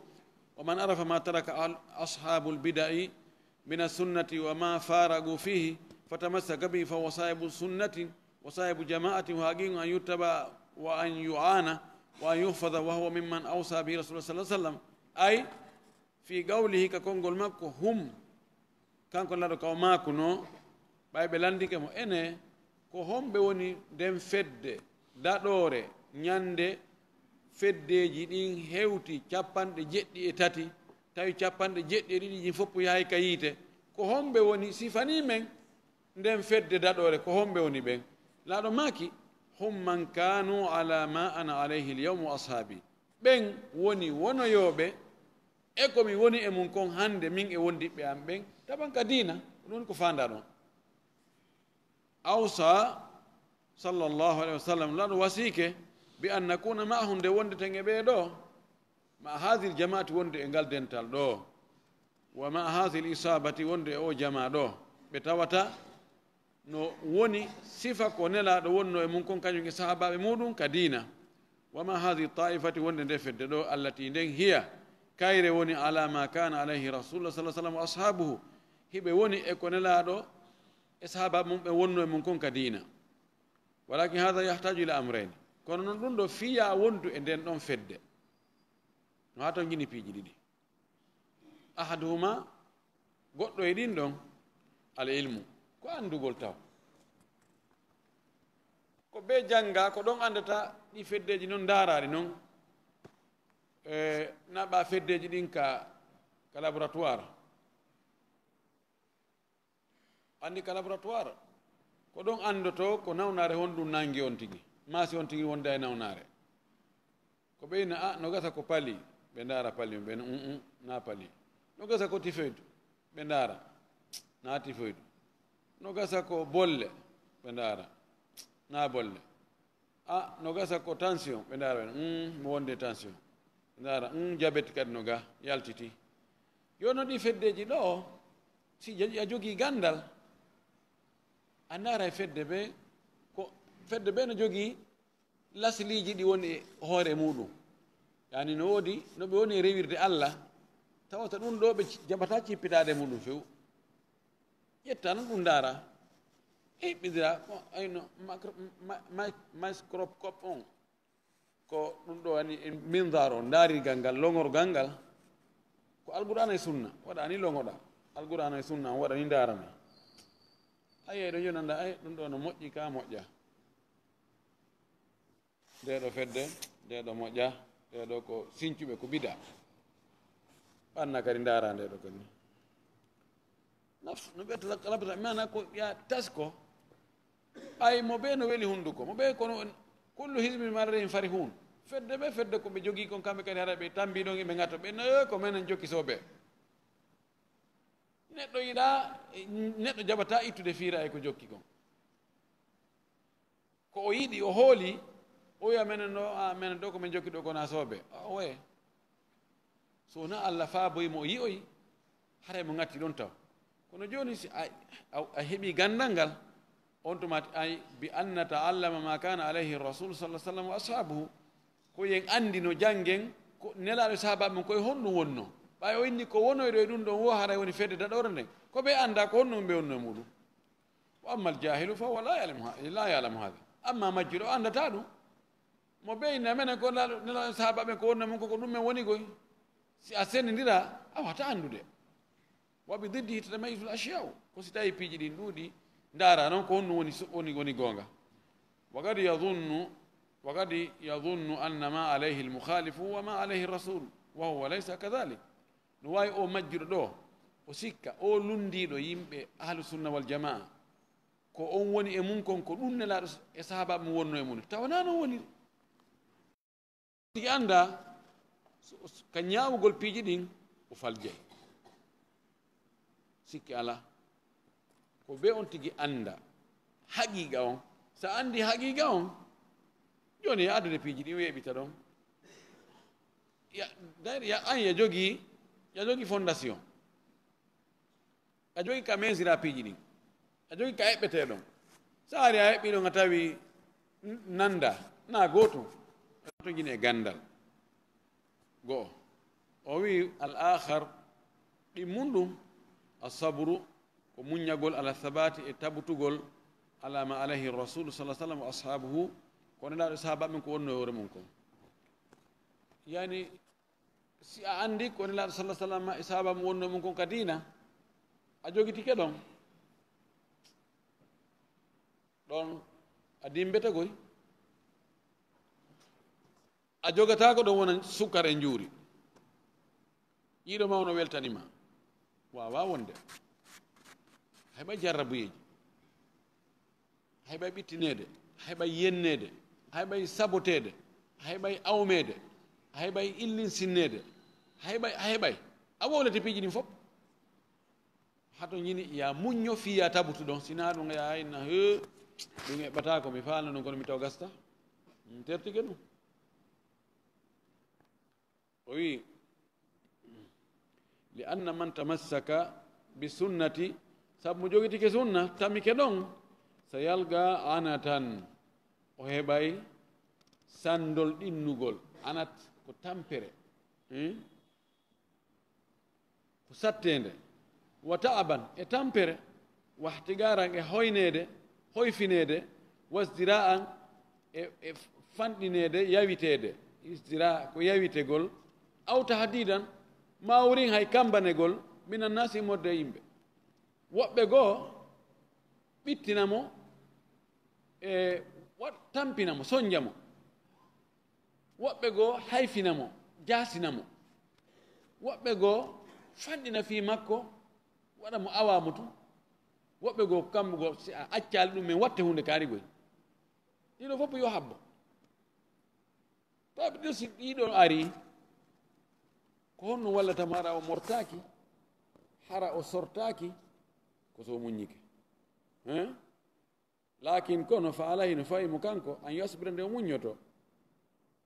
"Wa man arafa ma taraka al-, ashabul bida'i min as-sunnati wa ma faragu fihi, fatamassaka bihi, fa huwa sahibu sunnatin wa sahibu jama'atin, wa haqiqun an yuttaba wa an yu'ana wa an yuhfada, wa huwa mimman awsa bihi Rasulullah sallallahu alaihi wasallam." Ay, fi qawlihi, ka konngol makko, "Hum", kanko Nelaaɗo ka o maakunoo, ɓay ɓe lanndike mo, "Enee, ko homɓe woni nden fedde daɗoore ñande feddeeji ɗin hewti capanɗe jeɗɗi e tati, tawi capanɗe jeɗɗi e ɗiɗi ɗin fof yahay ka yiite? Ko homɓe woni sifanii men nden fedde daɗoore, ko homɓe woni ɓen?" Nelaaɗo maaki, "Hum man kanu ala ma ana alayhi al-yawma wa ashaabi." Ɓen woni wonoyooɓe e ko mi woni e mun kon hannde, min e wondiɓɓe am ɓen, taban ka diina, ko ɗun ko faandaa ɗon. Awsa sallallahu alayhi wa sallam, Nelaaɗo wasiike, "bi an nakuna ma'ahum", nde wondeten e ɓee ɗoo, "ma hadhihi al-jama'ati", wonde e ngal dental ɗoo, "wa ma hadhihi al-isabati", wonde e oo jamaa ɗoo, ɓe tawata no woni sifa ko Nelaaɗo wonno e mun kon, kañum e sahaabaaɓe muɗum ka diina. "Wa ma hadhihi ta'ifati", wonde nde fedde ɗoo, "allati", nden hiya, kayre woni, "ala ma kana alayhi Rasulullah sallallahu alaihi wasallam wa ashabuhu", hiɓe woni e ko Nelaaɗo e sahaabaaɓe mum ɓe wonno e mun kon ka diina. "Walakin hadha yahtaju ila amrayni", kono non ɗum ɗo fiya wondu e nden ɗon fedde. No haa ton jini piiji ɗiɗi. Ahaduhuma, goɗɗo e ɗin ɗon, al ilmu, ko anndugol taw. Ko ɓe jannga, ko ɗon anndata ɗi feddeeji non, ndaaraɗi non, e naɓa feddeeji ɗin ka, ka laboratoire. Anndi ka laboratoire, ko ɗon anndoto ko nawnaare honɗum nangi on tigi, maa si on tigi wonda e nawnaare. Ko ɓe ina, "A, no gasa ko pali." Ɓe ndaara pali, ɓe no, "Um, um, na pali." No gasa ko typhoïde, ɓe ndaara, "Na typhoïde." No gasa ko bolle, ɓe ndaara, "Na bolle." "A, no gasa ko tension." Ɓe ndaara, ɓe no, "Um, mo wonde tension." Ɓe ndaara, "Um, diabète kadi no ga, yaltiti." Yo no ɗi feddeji ɗo, si ja-, a jogii ganndal, a ndaara e fedde ɓe, ko fedde ɓe no jogii lasliiji ɗi woni e hoore muɗum. Yani no woodi no ɓe woni e rewirde Allah, tawata ɗum ɗo ɓe ci-, jaɓata cippitaade muɗum few. Ƴetta noon ɗum ndaara, hiɓɓidira, ko ayno macro-, ma-, ma-, microscope on, ko ɗum ɗo woni e mindaar on, ndaarirgal ngal, longorgal ngal, ko Alqur'aana e Sunna, waɗa ni longoɗa. Alqur'aana e Sunna on waɗa ni ndaarana. Ayi, eɗo yonanda, ay, ɗum ɗo no moƴƴi, ka moƴƴa. Nde ɗo fedde, nde ɗo moƴƴa, nde ɗo ko sincuɓe, ko bida. Ɓanna kadi ndaara nde ɗo kadi. Nafs, no ɓe talak-, talabata, mana ko ya tasko. Ay, mo ɓe no weli hunduko, mo ɓe kono, kullu hizbin bima ladayhim farihun. Fedde ɓe, fedde ko ɓe jogii kon, kamɓe kadi hara ɓe tambi ɗon, ɓe ngata, ɓe no, ko menen jokki soɓe. Neɗɗo yiɗa, neɗɗo jaɓata ittude fiira e ko jokki kon. Ko o yiɗi, o hooli, o wiya, "Menen ɗo, a, menen ɗo ko min jokki ɗo ko na soɓe." A, oye. So na Allah faaboyi mo, o yi'oyi, haray mo ngatti ɗon taw. Kono jooni, si a, a, a heɓi ganndal ngal, on tuma ay, "Bi an nata'allama ma kana alayhi rasul sallallahu alaihi wasallam wa ashabuhu." Ko yen anndi no janngen, ko Nelaaɗo e sahaabaaɓe mum koye honɗum wonnoo. Ɓay o inni ko wonoyɗo e ɗum ɗon wo haray woni fedde daɗoore nden. Ko ɓe annda ko honɗum ɓe wonnoo e muɗum. Wa ammal jaahilu fa huwa la ya'lamu ha-, la ya'lamu hada. Amma majjuɗo o anndata ɗum. Mo ɓe inni menen ko Nelaaɗo, Nelaaɗo e sahaabaaɓe ko wonnoo e mum ko, ko ɗum men woni koy. Si a senndindira, a wata anndude. Wa bi diddihi tatamayyazul ashya'u. Ko si tawi piiji ɗin ɗuuɗi, ndaara noon ko honɗum woni so-, woni, woni goonga. Wa qad yadhunnu, wa qad yadhunnu anna ma alayhi al-mukhalifu wa ma alayhi ar-rasul, wa huwa laysa kadhalik. No waawi o majjuɗo ɗo, o sikka, o lunndiiɗo yimɓe ahlu sunna wal jamaa, ko on woni e mum kon, ko ɗum Nelaaɗo e sahaabaaɓe mum wonnoo e mum. Tawa naa noon woniri. Tigi annda, so, so, ka ñaawugol piiji ɗin, o faljay. Sikki alaa. Ko ɓe on tigi annda haqiiqa on. So a anndi haqiiqa on, jooni ya addude piiji ɗin weeɓita ɗon. Ya, d'ailleurs, ya, an ya jogii, ya jogii fondation. A jogii ka mesira piiji ɗin. A jogii ka eɓɓetee ɗon. So a ari a eɓɓi ɗon a tawi n-, nanda, na gootum. To jine ganndal. Go'o. O wi'i al-akhar, ɗimmun ɗum, as-sabru, ko muññagol ala thabati e tabutugol ala ma alayhi rasulu sallallahu alaihi wasallam wa ashabuhu, ko Nelaaɗo e sahaabaaɓe men ko wonnoo e hoore mum kon. Yani, si a anndi ko Nelaaɗo sallallahu alaihi wasallam e sahaaba mum wonnoo mum kon ka diina, a jogitike ɗon. Ɗon a dimbete koy. A jogataako ɗon wona sukkar e njuuri. Yiɗo ma ono weltani ma. Waawaa wonde. Heɓa jarrabuyeeji. Hay ɓay ɓittineede, hay ɓay yenneede, hay ɓay saboteede, hay ɓay awmeede, hay ɓay illinsinneede, hay ɓay, hay ɓay. A wowlete piiji ɗin fof. Hato ñini ya muñño fii ya tabutu ɗon. Sinaa ɗum ya inna, he, ɗum eɓɓataa ko mi faalno ɗum, kono mi taw gasta. Mi tertike ɗum. O wi, "Li anna man tamassaka bi sunnati," sabu mo jogitike sunna, tamike ɗon, "sa yalga anatan," o heɓay sanndol ɗinnugol. Anat ko tampere. Hmm? Ko satteende. "Wa ta'aban," e tampere. "Wahtigaran," e hoyneede, hoyfineede. "Wasdira'an," e, e fanɗineede, yawiteede. Isdira ko yawitegol. "Aw tahdidan," mawrin hay kambanegol, "minan nasi," modde yimɓe. Woɓɓe goo ɓittina mo, e wa-, tampina mo, sonja mo. Woɓɓe goo hayfina mo, jaasina mo. Woɓɓe goo fanɗina fii makko, waɗa mo awaa mo tun. Woɓɓe goo kammu goo, si a accaali ɗum, men watte huunde kaari goy. Ɗiɗo fof yo habbo. Tawi ɗo si ɗiɗo ari, ko honno wallata mo hara o mortaaki, hara o sortaaki, ko so o muññike? Hein? Lakin kono fa alayhi, no fawi mo kanko, an yasbira, nde o muññoto.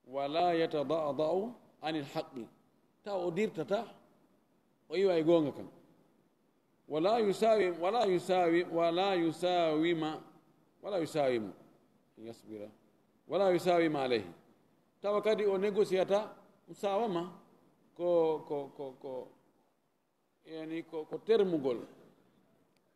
Wala yatada'da'u anil haqqi. Taw o dirtata, o iwa e goonga kan. Wala yusawi, wala yusawi, wala yusawima, wala yusawimu. An yasbira. Wala yusawima alayhi. Tawa kadi o négociata, o sawama. Ko, ko, ko, ko, Yani ko, ko termugol.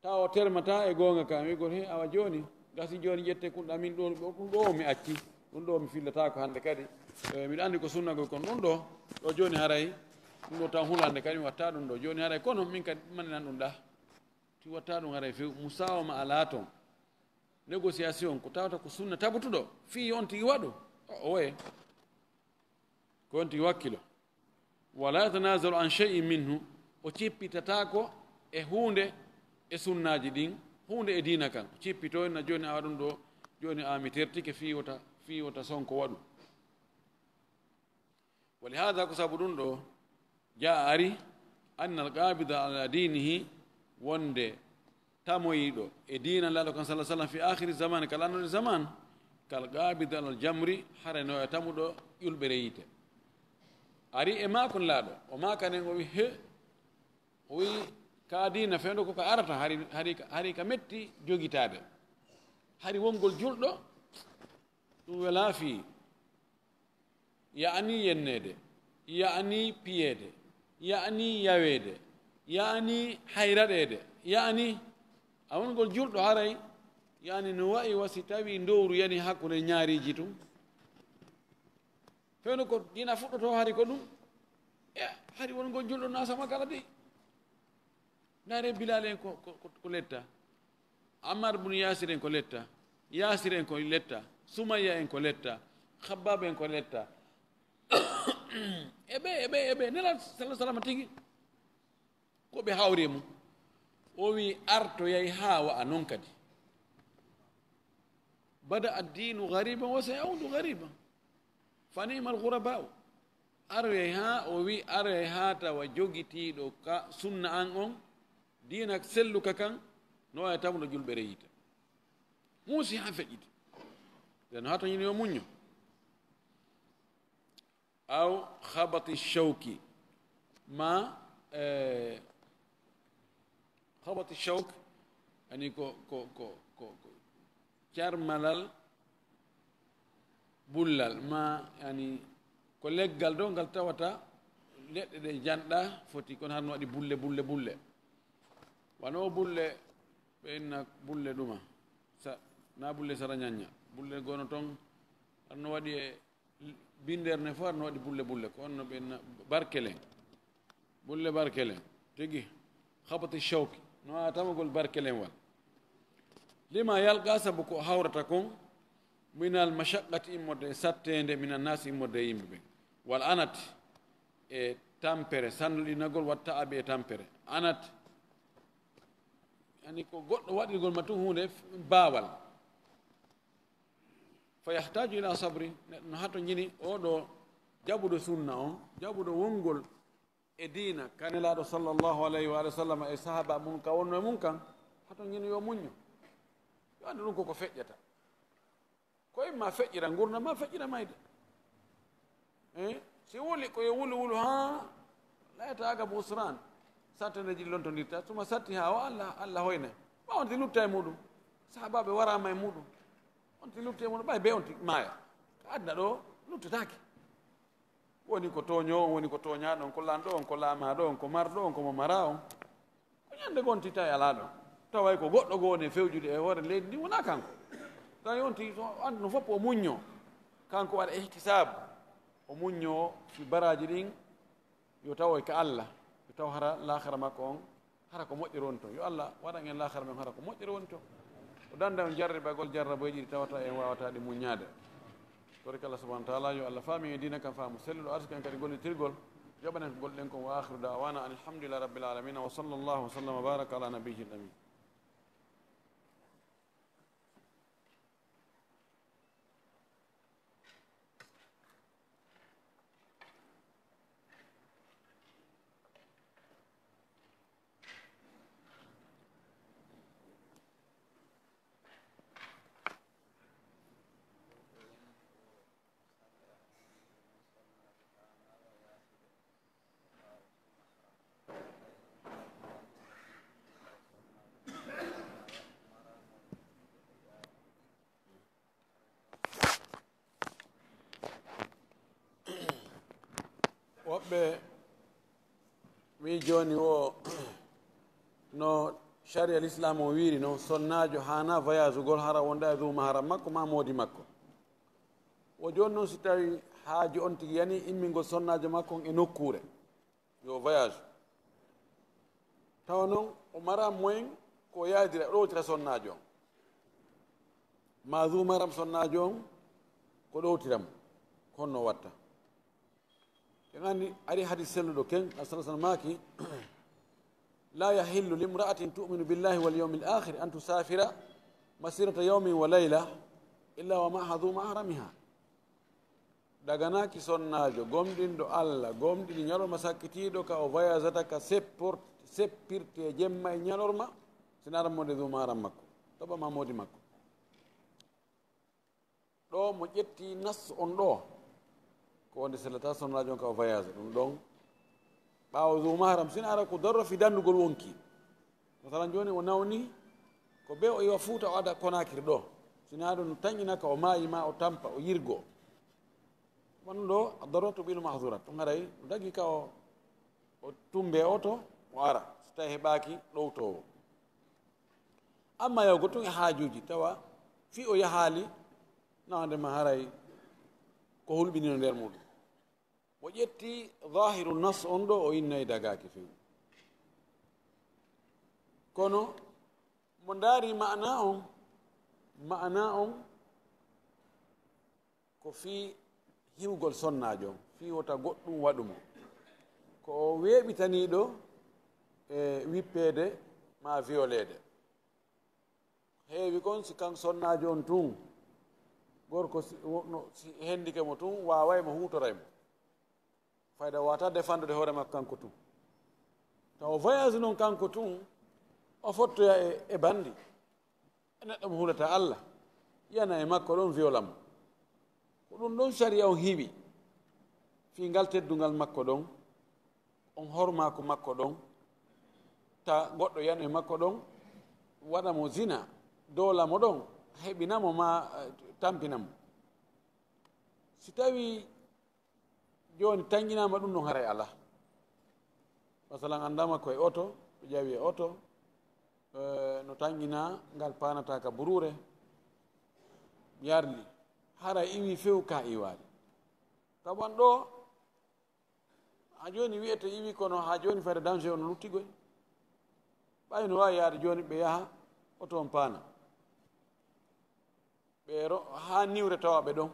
Tawa o termata e goonga ka, wi'gol, "He, awa jooni, gasi jooni ƴette kun ɗamin ɗo, ɗo, ɗum ɗo mi acci, ɗum ɗo mi fillataako hannde kadi. Eh, miɗo anndi ko sunnagol kon ɗum ɗo, ɗo jooni haray, ɗum ɗo taw hulande kadi mi watta ɗum ɗo. Jooni haray kono min kadi mandinan ɗum ɗa." Ti watta ɗum haray few, musawama alaa toon. Négociation ko tawata ko sunna tabutuɗo, fii yo on tigi waɗu. O, o woye. Ko on tigi wakkilo. Wala yatanazalu an shay'in minhu, o cippitataako e huunde e sunnaaji ɗin, huunde e diina kan. O cippito na jooni awa ɗum ɗo, jooni a mi tertike fii wota, fii wota sonko waɗu. Wa li haada, ko sabu ɗum ɗo, jaa ari, anna al qabida ala diinihi, wonde tamoyiiɗo e diina Laaɗo kan, sallallahu alaihi wasallam, fi akhiri zaman, kala annode zaman, kal qabida ala al jamri, hara no e tamuɗo ƴulɓere yiite. Ari e maakon Laaɗo, o maakanen, o wi, he, o wi, ka diina fewndo ko ka arata, hari, hari, hari ka metti jogitaade. Hari wongol julɗo, ɗum welaa fii. Ya'ani yenneede, ya'ani piyeede, ya'ani yaweede, ya'ani hayraɗeede, ya'ani a wongol julɗo haray, ya'ani no wa'i wa si tawi ndowru yani hakkunde ñaariiji tun. Fewndo ko diina fuɗɗoto hari ko ɗum. E hari wongol julɗo na sama kala de. Ndaare Bilal en ko, ko, ko, ko letta. Ammar bun Yasir en ko letta. Yasir en ko letta. Sumayya en ko letta. Khabbab en ko letta. E ɓe, e ɓe, e ɓe. Nela sallallahu alaihi wasallam tigi. Ko ɓe hawri e mum. O wi artoyay haa wa'a non kadi. Bada ad-dinu ghariban wa sayaudu ghariban. Fa ni'mal ghuraba'u. Aroyay haa, o wi, aroyay haa tawa jogitiiɗo ka sunna an on, diina selluka kan, no wawi tamuɗo julɓere yiita. Muusi haa feƴƴiti. Nden no hato ñini yo muñño. Aw khabati shawki. Ma, eh, khabati shawk, ani ko, ko, ko, ko, ko carmalal bullal, ma, ani ko leggal ɗo ngal tawata leɗɗe ɗe janɗa foti, kono har no waɗi bulle, bulle, bulle. Wano bulle, ɓe inna bulle ɗuma. Sa, na bulle sara ñañña. Bulle gono ton, har no waɗi e binder ne fof no waɗi bulle bulle, ko on no ɓe na-, barkelen. Bulle barkelen. Tigi, khabati shawki. No a tamagol barkelen wal. Lima yalqa, sabu ko hawrata kon, minal mashaqqati, immorde e sattende, minan nas, immorde e yimɓe ɓen. Wal anat, e tampere, sannuɗinagol, watta abi e tampere. Anat, yani ko goɗɗo waɗirgol ma tun huunde f-, baawal. Fa yahtaju ila sabri, neɗɗo no hato ñini oɗo jaɓuɗo sunna on, jaɓuɗo wongol e diina, ka Nelaaɗo sallallahu alayhi wa sallam e sahaba mun ka wonno e mun kan, hato ñini yo muñño. Yo anndu ɗum koko feƴƴata. Ko imma feƴƴira ngurndan ma, feƴƴira mayde. Eh? Si wuli ko yo wulu wulu haa layata aga busran. Satteneji lontondirta, tuma satti haa o Allah, Allah hoyne. Ma on ti lutta e muɗum. Sahabaɓe warama e muɗum. On ti lutta e muɗum, ɓay be on ti maaya. Ka aduna ɗo, luttataake. Woni ko tooño, on woni ko tooñaaɗo, on ko lanɗo, on ko laamaaɗo, on ko marɗo, on ko mo mara on. Ko ñande gonti tawi alaa ɗon. Taway ko goɗɗo goo woni e fewjude e hoore leydi ndi, wonaa kanko. Tawi on tigi, so andu no fof o muñño. Kanko waɗa ihtisaabu. O muñño fi baraaji ɗin, yo tawoy ka Allah. Yo taw hara laakhara makko on, hara ko moƴƴere woni toon. Yo Allah waɗan en laakhara men hara ko moƴƴere woni toon. O danda en jarribagol jarraboyji ɗi tawata en waawata ɗi muññaade. Torika Allah subhanahu wa taala, yo Allah faamin en diina kan faamu selluɗo, arsika en kadi gollitirgol, jaɓan en ko golɗen kon. Wa akhiru da'wana anil hamdulillahi rabbil alamin, wa sallallahu wa sallam wa baraka ala nabiyyil amin. Woɓɓe wi jooni o, no sharia l'islam o wiiri noon, sonnaajo haana voyagugol hara wonda e duu maharam makko ma moodi makko. O jooni noon, si tawi haaju on tigi yani immingol sonnaajo makko on e nokkuure, yo voyage. Tawa noon o mara moyen ko yaadira, ɗowtira sonnaajo on. Ma zu maram sonnaajo on, ko ɗowtira mo. Ko honno watta? En anndi, ari hadis selluɗo ken, Rasul sallallahu alaihi wasallam maaki, "La yahillu limra'atin tu'minu billahi wal yawmil akhir an tusafira masirata yawmin wa layla illa wa ma'aha zu mahramiha." Daganaaki sonnaajo gomɗinɗo Allah, gomɗini ñalorma sakkitiiɗo ka o voyageata ka seppor-, seppirte jemma e ñalorma, sina ara mo nde zu maram makko, toɓa ma moodi makko. Ɗo mo ƴetti nas on ɗo, ko wonde sellata sonnaajo on ka o voyage, ɗum ɗon ɓaawo zu maharam, sina ara ko darro fi danndugol wonki. Masalan, jooni o nawni ko be o iwa Fuuta o ada Konaakiri ɗo, sina ɗum tanƴina ka o maayi ma o tampa, o yirgo. Wano ɗo, daruratu tubihu mahzurat, ɗum haray o dagi ka o, o tumbe oto, o ara, so tawi heɓaaki ɗowtoowo. Amma yahugol tun e haajuuji, tawa fii o yahaali, nawande ma haray ko hulɓinino nder muɗum. O ƴetti zahiru nas on ɗo, o innay dagaaki few. Kono mo ndaari ma'ana on, ma'ana on ko fii hiwgol sonnaajo on, fii wota goɗɗum waɗu mo. Ko o weeɓitaniiɗo e wippeede maa viyoleede. Heewi kon si kan sonnaajo on tun, gorko si, wo-, no, si hendike mo tun, waaway mo, huutoray mo. Fayda wata defandude hoore makko kanko tun. Taw o voyage non kanko tun, o fottoya e, e bandi. E neɗɗo mo hulata Allah, yana e makko ɗon, viola mo. Ko ɗum ɗon sariya on hiwi, fii ngal teddungal makko ɗon, on hormaaku makko ɗon, ta goɗɗo yana e makko ɗon, waɗa mo zina, doola mo ɗon, heɓina mo ma, eh, tampina mo. Si tawi jooni tanƴinaama ɗum ɗon, haray alaa. Masalan, anndaama ko e oto, ɓe ƴawi e oto, eh, no tanƴinaa, ngal paanataa ka buruure, yarli. Haray iwi few ka iwaali. Tawan ɗo, haa jooni wi'ete iwi, kono haa jooni fayda danger on luttigoy. Ɓay no waawi yaade jooni ɓe yaha, oto on paana. Ɓe ro-, haa niwre tawa ɓe ɗon.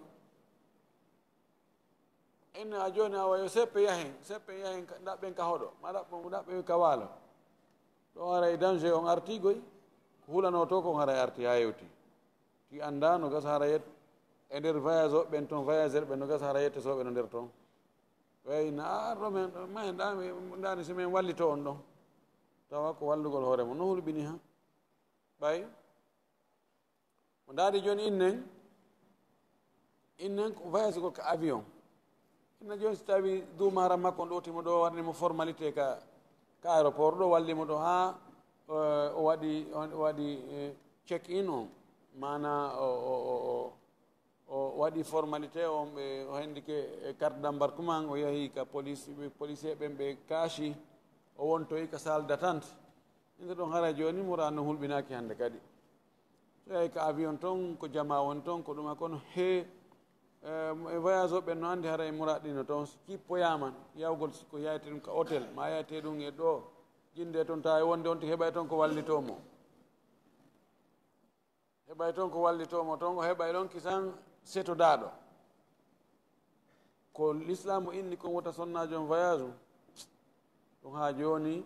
Inna a jooni awa yo seppe yahen, seppe yahen ka, ndaɓɓen ka hoɗo, ma ndaɓɓen, ndaɓɓen ka waalo. Ɗo haray danger on arti goy, ko hulanoo to kon haray arti haa yewti. Ti anndaa no gasa hara yet-, e nder voyage o ɓen ton, voyageur ɓen no gasa hara yette sooɓe no nder ton. Ɓe inna, "A, arɗo men, ɗo, ma en ɗa, mi, ndaani si men wallito on ɗon." Tawa ko wallugol hoore mo, no hulɓini ha. Ɓay, mo ndaari jooni innen, innen ko voyage gol ka avion. Inna jooni si tawi duumaara makko on ɗowti mo ɗo, waɗani mo formalité ka, ka aéroport ɗo, walli mo ɗo haa, eh, o waɗi, o waɗi, eh, check in on, maana o, o, o, o, o waɗi formalité on, ɓe, o hendike e carte d'embarquement, o yahi ka police, ɓe, policier ɓen ɓe kaasi, o wontoyi ka salle d'attente. Inta ɗon hara jooni mura no hulɓinaaki hannde kadi. So yahi ka avion ton, ko jamaa woni ton, ko ɗuma, kono he, eh, e voyage o ɓen no anndi haray mura ɗino ton, si kippoyaama yawgol, si ko yayte ɗum ka hôtel, ma yayte ɗum e ɗo, jinde ton tawi wonde on tigi heɓay ton ko wallito mo. Heɓay ton ko wallito mo ton, o heɓay ɗon kisan setodaaɗo. Ko lislaamu inni kon wota sonnaajo on voyage, ɗum haa jooni,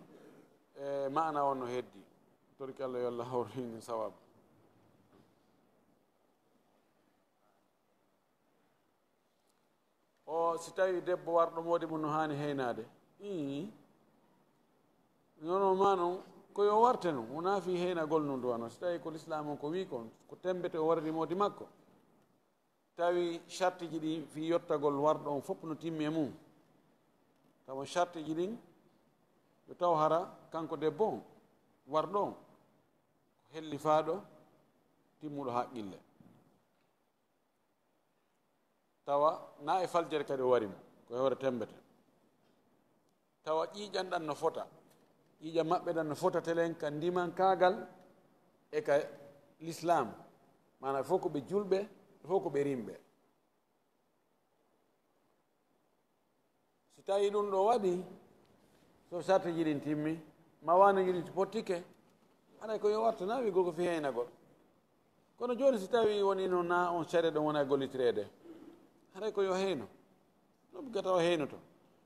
e, maana on no heddi. Torki Allah yo Allah hawru en sawabu. O, si tawi debbo warɗo moodi mum no haani heynaade. Ii. Non ma non, ko yo warte non, wonaa fii heynagol non duwano. Si tawi ko lislaam on ko wii kon, ko tembete o warri moodi makko. Tawi sartiji ɗi fii yottagol warɗo on fof no timmi e mum. Tawa sartiji ɗin, yo taw hara kanko debbo on, warɗo on, ko hellifaaɗo, timmuɗo haqqille. Tawa na e faljere kadi o wari mo, ko e hoore tembete. Tawa ƴiiƴan ɗan no fota. Ƴiiƴan maɓɓe ɗan no fota telen ka ndimankaagal e ka lislaam. Maanaa, fof ko ɓe julɓe, fof ko ɓe rimɓe. Si tawi ɗum ɗo waɗi, so sartiji ɗin timmi, ma waane ji ɗin pottike, Haray ko yo warta, na wi'ugol ko fii heynagol. Kono jooni, si tawii wonii noon, na on sariya ɗon wona gollitireede, haray ko yo heyno. Ɗum gata o heynoto.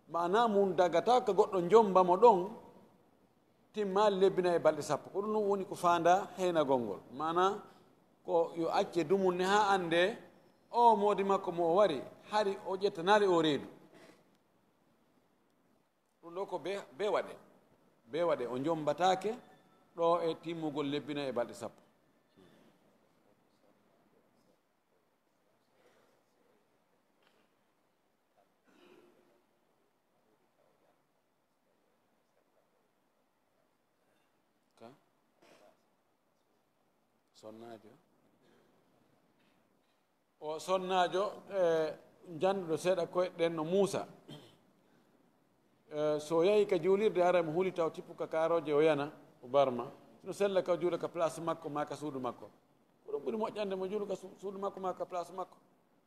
Maanaa mum dagata ka goɗɗo jomba mo ɗon, timmaali lebbina e balɗe sappo. Ko ɗum ɗum woni ko faandaa heynagol ngol. Maanaa ko yo acce dumunne haa anndee o moodi makko mo o wari, hari o ƴettanaali o reedu. Ɗum ɗo ko bee, bee waɗe. Bee waɗe o jombataake ɗo e timmugol lebbina e balɗe sappo. Ka? Sonnaajo. O sonnaajo, e, janɗuɗo seeɗa koyɗe ɗen no Muusa. E, so yahi ka juulirde, ara mo huli taw tippu ka kaarooje, o yana, o barma. No sella ka juula ka place makko, maa ka suudu makko. Ko ɗum ɓuri moƴƴande mo juulu ka su-, suudu makko, maa ka place makko.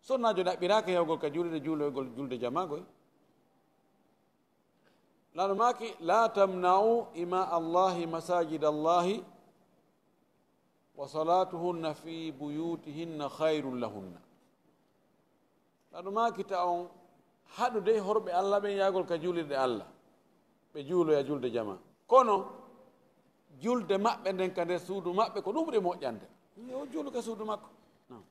Sonnaajo ɗaɓɓiraaka yahugol ka juulirde, juuloygol, julde jamaa koy. Laɗo maaki, "La tamna'u ima Allahi masajid Allahi wa salatuhunna fi buyutihinna khairun lahunna." Laɗo maaki, ta on haɗude horɓe Allah ɓen yahgol ka juulirɗe Allah, ɓe juuloya julde jama. Kono julde maɓɓe nden ka nder suudu maɓɓe ko ɗum ɓuri moƴƴande. Yo juulu ka suudu makko. Naam.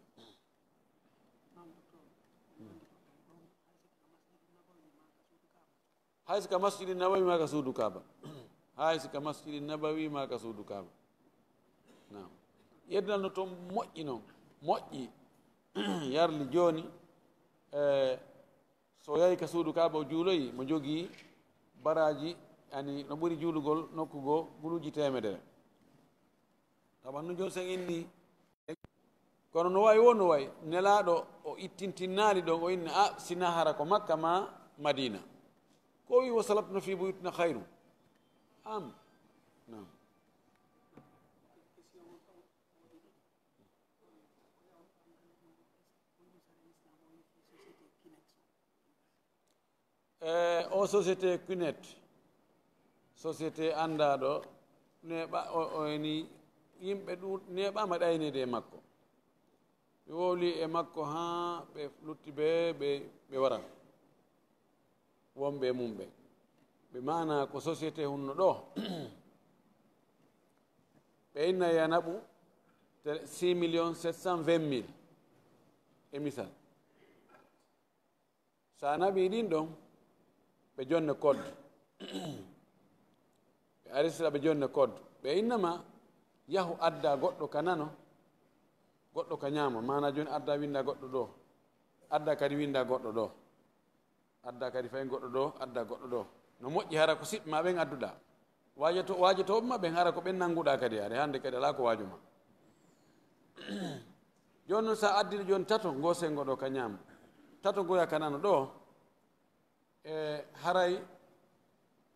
Hay si ka Masjidi Nabawi maa ka suudu Kaaba. Hay si ka Masjidi Nabawi maa ka suudu Kaaba. Naam. Yeddal no toon moƴƴi noon. Moƴƴi. Yarli jooni, e, so yahi ka suudu Kaaba o juuloyi, mo jogii baraaji, yani no ɓuri juulugol nokku goo guluuji teemedere. Tawa no jooni sen inni. Kono no wayi woo no wayi, Nelaaɗo o ittintinnaali ɗon, o inni, "A, sinaa hara ko Makka maa Madiina." Ko o wi, "Wa salatuna fi buyutina khairu." Am. Naam. E, o société Quinet, société anndaaɗo, neeɓa-, o, o eni yimɓe ɗu-, neeɓaama ɗayneede e makko. Ɓe wowli e makko haa ɓe lutti ɓe, ɓe, ɓe wara. Wonɓe e mum ɓe. Ɓe maana ko société hunno ɗo. Ɓe inna e naɓu te six millions sept cent vingt mille e misal. So a naɓii ɗin ɗon, ɓe jonne code. Ɓe arisira, ɓe jonne code. Ɓe innama, yahu adda goɗɗo ka nano, goɗɗo ka ñaamo. Maana jooni adda winnda goɗɗo ɗo, adda kadi winnda goɗɗo ɗo, adda kadi fay goɗɗo ɗo, adda goɗɗo ɗo. No moƴƴi hara ko siɓɓe ma ɓen adduɗa. Waajoto-, waajotooɓe ma ɓen, hara ko ɓen nannguɗaa kadi, ari hannde kadi alaa ko waajo ma. Jooni noon, so a addii jooni tato, ngoo senngo ɗo ka ñaamo, tato ngoya ka nano ɗo, e haray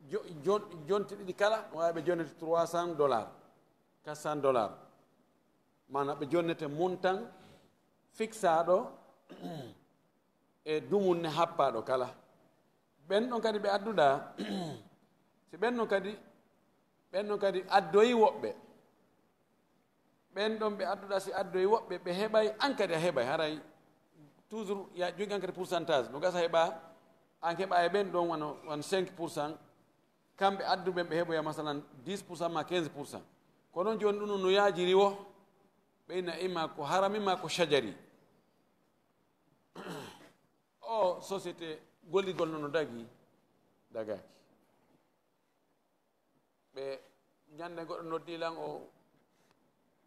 jo-, jon-, jonte ɗiɗi kala, no waawi ɓe jonnete trois cents dollars, quatre cents dollars. Maanaam ɓe jonnete montant fiksaaɗo e dumunne happaaɗo kala. Ɓen ɗon kadi ɓe adduɗaa, si ɓen ɗon kadi, ɓen ɗon kadi addoyi woɓɓe. Ɓen ɗon ɓe adduɗaa si addoyi woɓɓe, ɓe heɓay, an kadi a heɓay, haray toujours ya jogi an kadi pourcentage. No gasa heɓa, an heɓa e ɓen ɗon wano, wano cinq pour cent, kamɓe addu ɓen ɓe heɓoya masalan dix pour cent ma quinze pour cent. Ko noon jooni ɗum no yaajiri wo, ɓe ina ima ko harami ma ko shajari. O société golligol no no dagi, dagaaki. Ɓe ñande goɗɗo noddi lan, o,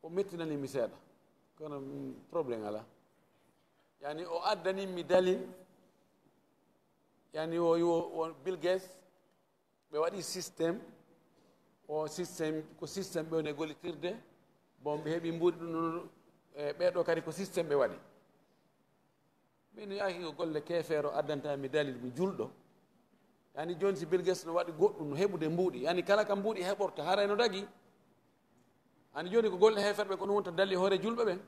o mettinani mi seeɗa. Kono, mm, problème ala. Yani o addani mi dalil. Yani o, o, o Bill Gates, ɓe waɗi système. O système, ko système ɓe woni e gollitirde. Bon, ɓe heɓi mbuuɗi ɗum ɗum, e ɓeeɗo kadi ko système ɓe waɗi. Min yaaki ko golle keefeero addanta mi dalil, mi julɗo. Yani jooni si Bill Gates no waɗi goɗɗum, no heɓude mbuuɗi. Yani kala ka mbuuɗi heɓorta, haray no dagi. Yani jooni ko golle heeferɓe ko ɗum wonta dalli hoore julɓe ɓen.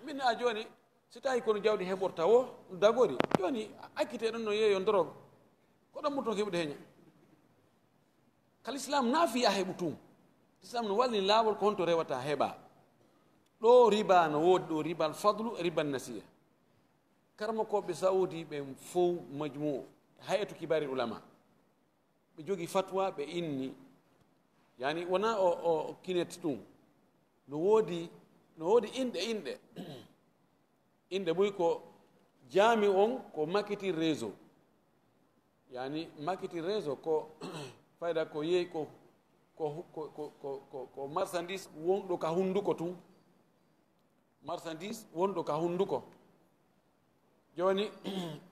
Min a jooni, si tawi kono jawdi heɓorta wo, dagori. Jooni, accite ɗum no yeeyo ndorog. Ko ɗon muton heɓude heña. Ka l'islam na fi a heɓu tun. Islam no wallini laawol ko honto rewata heɓa. Ɗo riba no woodi, ɗo ribal fadlu e ribal nasiya. Karmakooɓe Saudi ɓen fow majmuu, hay'atu kibari ulama, ɓe jogi fatwa, ɓe inni, yani wona o, o kinet ɗum, no woodi, no woodi inɗe inɗe. Inɗe buy ko jaami on ko makiti réseau, yani makiti réseau ko fayda ko yeey ko ko ko ko ko ko marchandise wonɗo ka hunduko tun. Marchandise wonɗo ka hunduko. Joni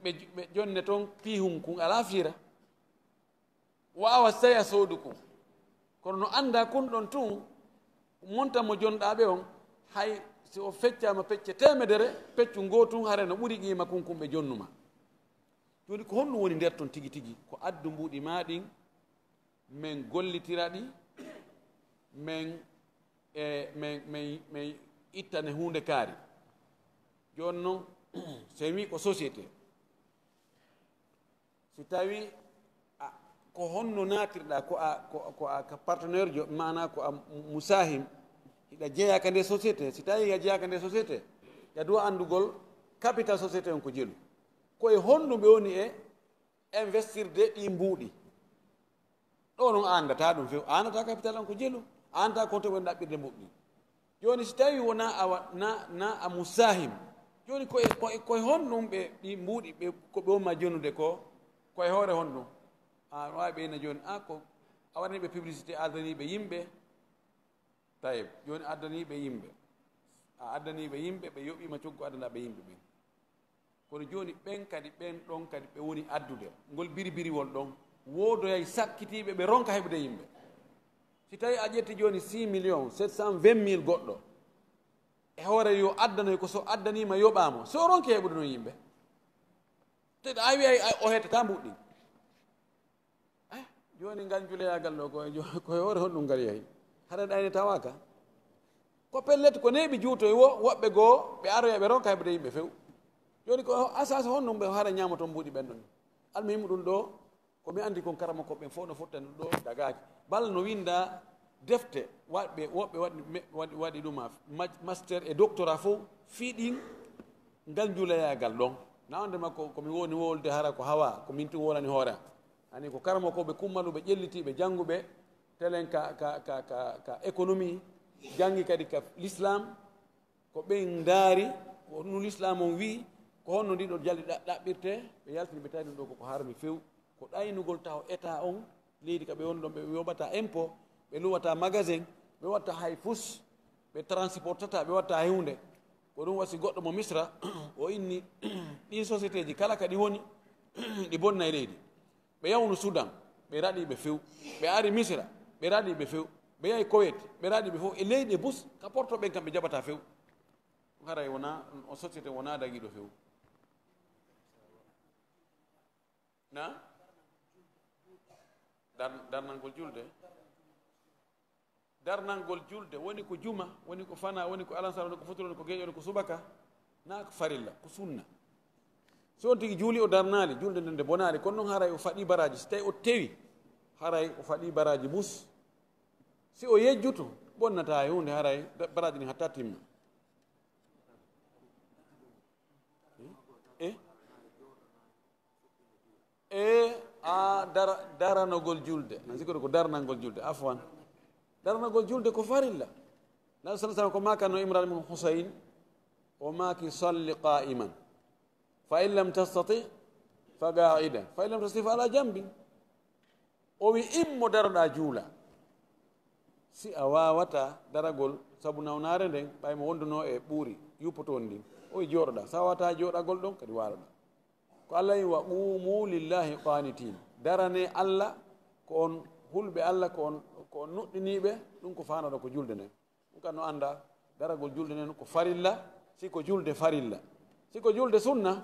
ɓe ɓe jonne ton piihun kun ala fiira. Waawa seya soodu kun. Kono no annda kun ɗon tun, monta mo jonɗaaɓe on, hay si o feccaama pecce teemedere, peccu ngootun hare no ɓuri qiima kun kun ɓe jonnuma. Joni ko honɗum woni nder ton tigi tigi? Ko addu mbuuɗi maa ɗin, men gollitira ɗi, men, e, men, men, men ittane huunde kaari. Jooni non, so en wii ko société, si tawi a, ko honno naatirɗa, ko a, ko, ko a ka partenaire jo, maana ko a musahim, hiɗa jeyaa ka nde société, si tawi a jeyaa ka nde société, ya duwa anndugol capital société on ko jelu. Ko e honɗum ɓe woni e investirde ɗi mbuuɗi? Ɗo non a anndataa ɗum few, a anndata capital on ko jelu, a anndata ko to ɓe ɗaɓɓirde mbuuɗi. Joni si tawi wona a wa-, na, na a musahim, joni ko e, ko e, ko e honɗum ɓe ɗi mbuuɗi ɓe, ko ɓe wonma jonude ko, ko e hoore honɗum? A waawi ɓe ina joni, a ko a waɗani ɓe publicité, a addani ɓe yimɓe, tayib, joni addani ɓe yimɓe, a addani ɓe yimɓe, ɓe yoɓima coggu addana ɓe yimɓe ɓen. Kono jooni ɓen kadi, ɓen ɗon kadi ɓe woni addude ngol biribiriwol ɗon, woodoyay sakkitiiɓe ɓe ronka heɓude yimɓe. Si tawi a ƴetti jooni six millions sept cent vingt mille goɗɗo, e hoore yo addanoy ko so addaniima yoɓaamo, so o ronki heɓude noon yimɓe, te a wiyay a, o hettata mbuuɗi ɗin. Eh, jooni ngal njuloyaagal ɗo, ko e jo-, ko e hoore honɗum ngal yahi? Hara ɗayne tawaaka. Ko pellet, ko neeɓi juutoy wo, woɓɓe goo, ɓe aroya, ɓe ronka heɓude yimɓe few. Jooni ko asas honɗum ɓe hara ñaamoto mbuuɗi ɓen ɗon? Almuhimu ɗum ɗo, ko mi anndi kon karama ko ɓen fof no fottani ɗum ɗo dagaaki. Bal no winnda defte, waɗɓe, woɓɓe waɗi me-, waɗi, waɗi ɗum a ma-, master e doctorat fof, fii ɗin ngal njuloyaagal ɗon. Na wonde makko, ko mi woni wolde hara ko hawa, ko min tun wolani hoore am. Ani ko karamokooɓe kummaluɓe, ƴellitiiɓe, jannguɓe, telen ka, ka, ka, ka, ka économie, janngi kadi ka l'islam, ko ɓen ndaari, ko honno l'islam on wi'i, ko honno ndiɗo jali ɗa-, ɗaɓɓirte, ɓe yaltini, ɓe tawi ɗum ɗo koko harmi few. Ko ɗaynugol taho état on, leydi ka ɓe woni ɗon, ɓe yoɓata impôt, ɓe luwata magasin, ɓe watta hay fus, ɓe transportata, ɓe watta hay huunde. Ko ɗum wasi goɗɗo mo Misra, o inni ɗin société ji kala ka ɗi woni, ɗi bonnay leydi. Ɓe yawnu Sudan, ɓe raɗi ɓe few. Ɓe ari Misra, ɓe raɗi ɓe few. Ɓe yahi Koweït, ɓe raɗi ɓe few. E leyɗe bus, ka porto ɓen kam ɓe jaɓata few. Haray wona, o société wona dagiɗo few. Na? Dar-, darnangol julde? Darnangol julde, woni ko juma, woni ko fana, woni ko alansara, woni ko futuro, woni ko geeƴo, woni ko subaka, na ko farilla, ko sunna. So on tigi juuli, o darnaali, julde nden nde bonaali, kono noon haray o faɗi baraaji. Si tawi o tewi, haray o faɗi baraaji mus. Si o yejjuto, bonnata e huunde, haray da-, baraaji ɗin hatta timma. Eh? Eh? E a dara-, daranogol julde. An sikkude ko darnangol julde. Afwan. Daranogol julde ko farilla. Nabi sallallahu alaihi wasallam ko makanno Imran ibn Husayn, o maki: "Salli qa'iman. Fa in lam tastati, fa qa'idan. Fa in lam tastati, fa ala janbin." O wi: "Immo daroɗa juula. Si a wawata daragol sabu nawnaare nden, ɓay mo wonduno e ɓuuri yuppotoon ndin." O wi: "Jooɗoɗa. Sa wawata jooɗagol ɗon, kadi waaloɗa." Ko Allah wi: "Wa qumu lillahi qanitin." Darane Allah, ko on hulɓe Allah, ko on, ko on nuɗɗiniiɓe, ɗum ko faanooɗo ko julde nden. Ɗum kam no annda, daragol julde nden ko farilla, si ko julde farilla. Si ko julde sunna,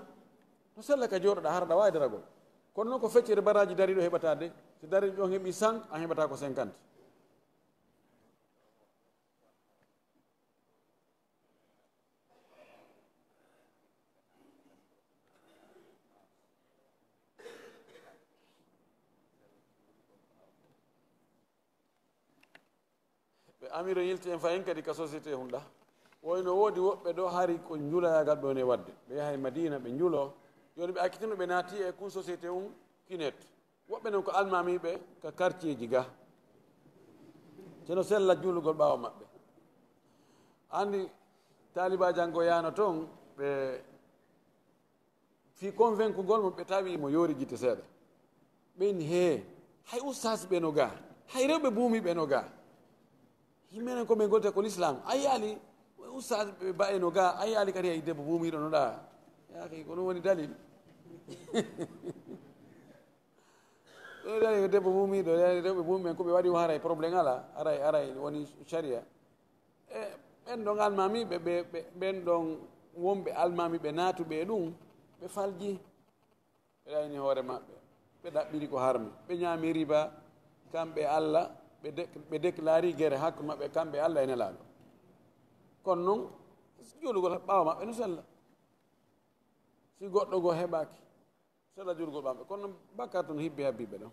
no sella ka jooɗoɗa, hara ɗa waawi daragol. Kono noon ko feccere baraaji dariiɗo heɓata de, si dariiɗo on heɓi cent, an heɓata ko cinquante. Amiro yilti en fayin kadi ka société hunɗa. Woyno woodi woɓɓe ɗo hari ko njulayagal ɓe woni e waɗde. Ɓe yahay Madina, ɓe njulo. Jooni ɓe accitino, ɓe naati e kun société un kinet. Woɓɓe non ko almamiiɓe ka quartier ji ga. Ceno sella julugol ɓaawo maɓɓe. Andi taaliba jango yaano toon, ɓe fii convaincugol mo, ɓe tawi mo yoori gite seeɗa. Ɓen hee, hay ustaas ɓe no ga, hay rewɓe buumi ɓe no ga. Himmenen ko ɓe golte ko l'islam. A yaali ustaas ɓe ba e no ga, a yaali kadi hay debbo buumiiɗo no ɗa. Yaaki, ko ɗum woni dalil. Ɗo dari ko debbo buumiiɗo, dari rewɓe buumi ɓen ko ɓe waɗi o haray problème ala, aray, aray woni sharia. E ɓen ɗon almamiiɓe, ɓe, ɓe, ɓen ɗon wonɓe almamiiɓe naatuɓe e ɗum, ɓe falji. Ɓe ɗayni hoore maɓɓe, ɓe ɗaɓɓiri ko harmi, ɓe ñaami riba, kamɓe Alla, ɓe de-, ɓe déclari gere hakkunde maɓɓe, kamɓe Alla e Nelaaɗo. Kono non, juulugol ɓaawo maɓɓe no sella. Si goɗɗo goo heɓaaki, sella juulugol ɓaawo maɓɓe. Kono non, bakkaat ton hibbi habbiiɓe ɗon.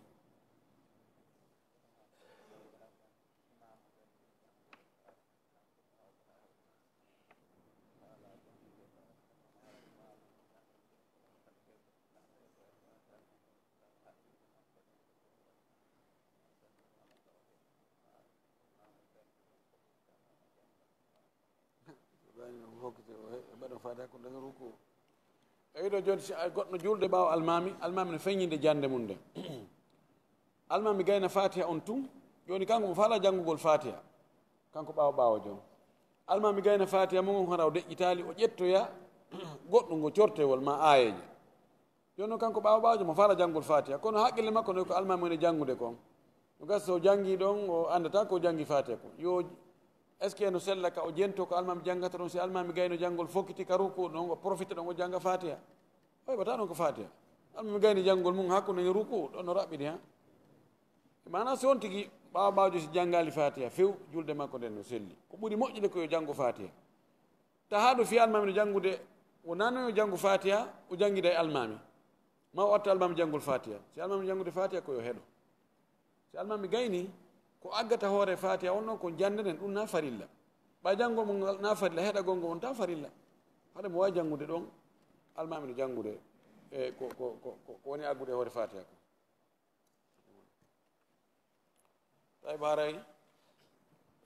Ibrahima o hokkiti, o he-, ɓe mbaɗa faade hakkunde nden ruku. E wiɗo jooni, si a goɗɗo juulde ɓaawo almaami, almaami no feññinde jannde mum nden. Almaami gayna Faatiha on tun, jooni kanko mo faala janngugol Faatiha, kanko ɓaawo ɓaawo joom. Almaami gayna Faatiha mum on, hara o deƴƴitaali, o ƴettoya goɗɗum ngo cortewol maa aayeeje. Jooni noon kanko ɓaawo ɓaawo joom mo faala janngol Faatiha, kono haqqille makko no ko almaami woni janngude kon. No gasa so o janngii ɗon, o anndataa ko o janngi Faatiha kon. Yo, est-ce que no sella ka o jento ko almaami janngata ɗon? Si almaami gayno janngol fokkiti ka ruku ɗon, o profita ɗon o jannga Faatiha. O heɓataa ɗon ko Faatiha. Almaami gayni janngol mum hakkunde e ruku ɗon no raɓɓiɗi, ha? E maanaa si on tigi ɓaawo ɓaawo joom si janngaali Faatiha few, julde makko nden no selli. Ko ɓuri moƴƴude ko yo janngo Faatiha. Tahaa ɗo fii almaami no janngude, o naano yo janngu Faatiha, o janngida e almaami. Ma o attu almaami janngol Faatiha. Si almaami no janngude Faatiha, ko yo heɗo. Si almaami gayni, ko aggata hoore Faatiha on ɗon, ko jannde nden, ɗum na farilla. Ɓay janngol mo ngal na farilla, heɗagol ngo on tan farilla. Haɗa mo waawi janngude ɗon, almaami no janngude, e ko, ko, ko, ko, ko woni aggude hoore Faatiha ko. Tawi haray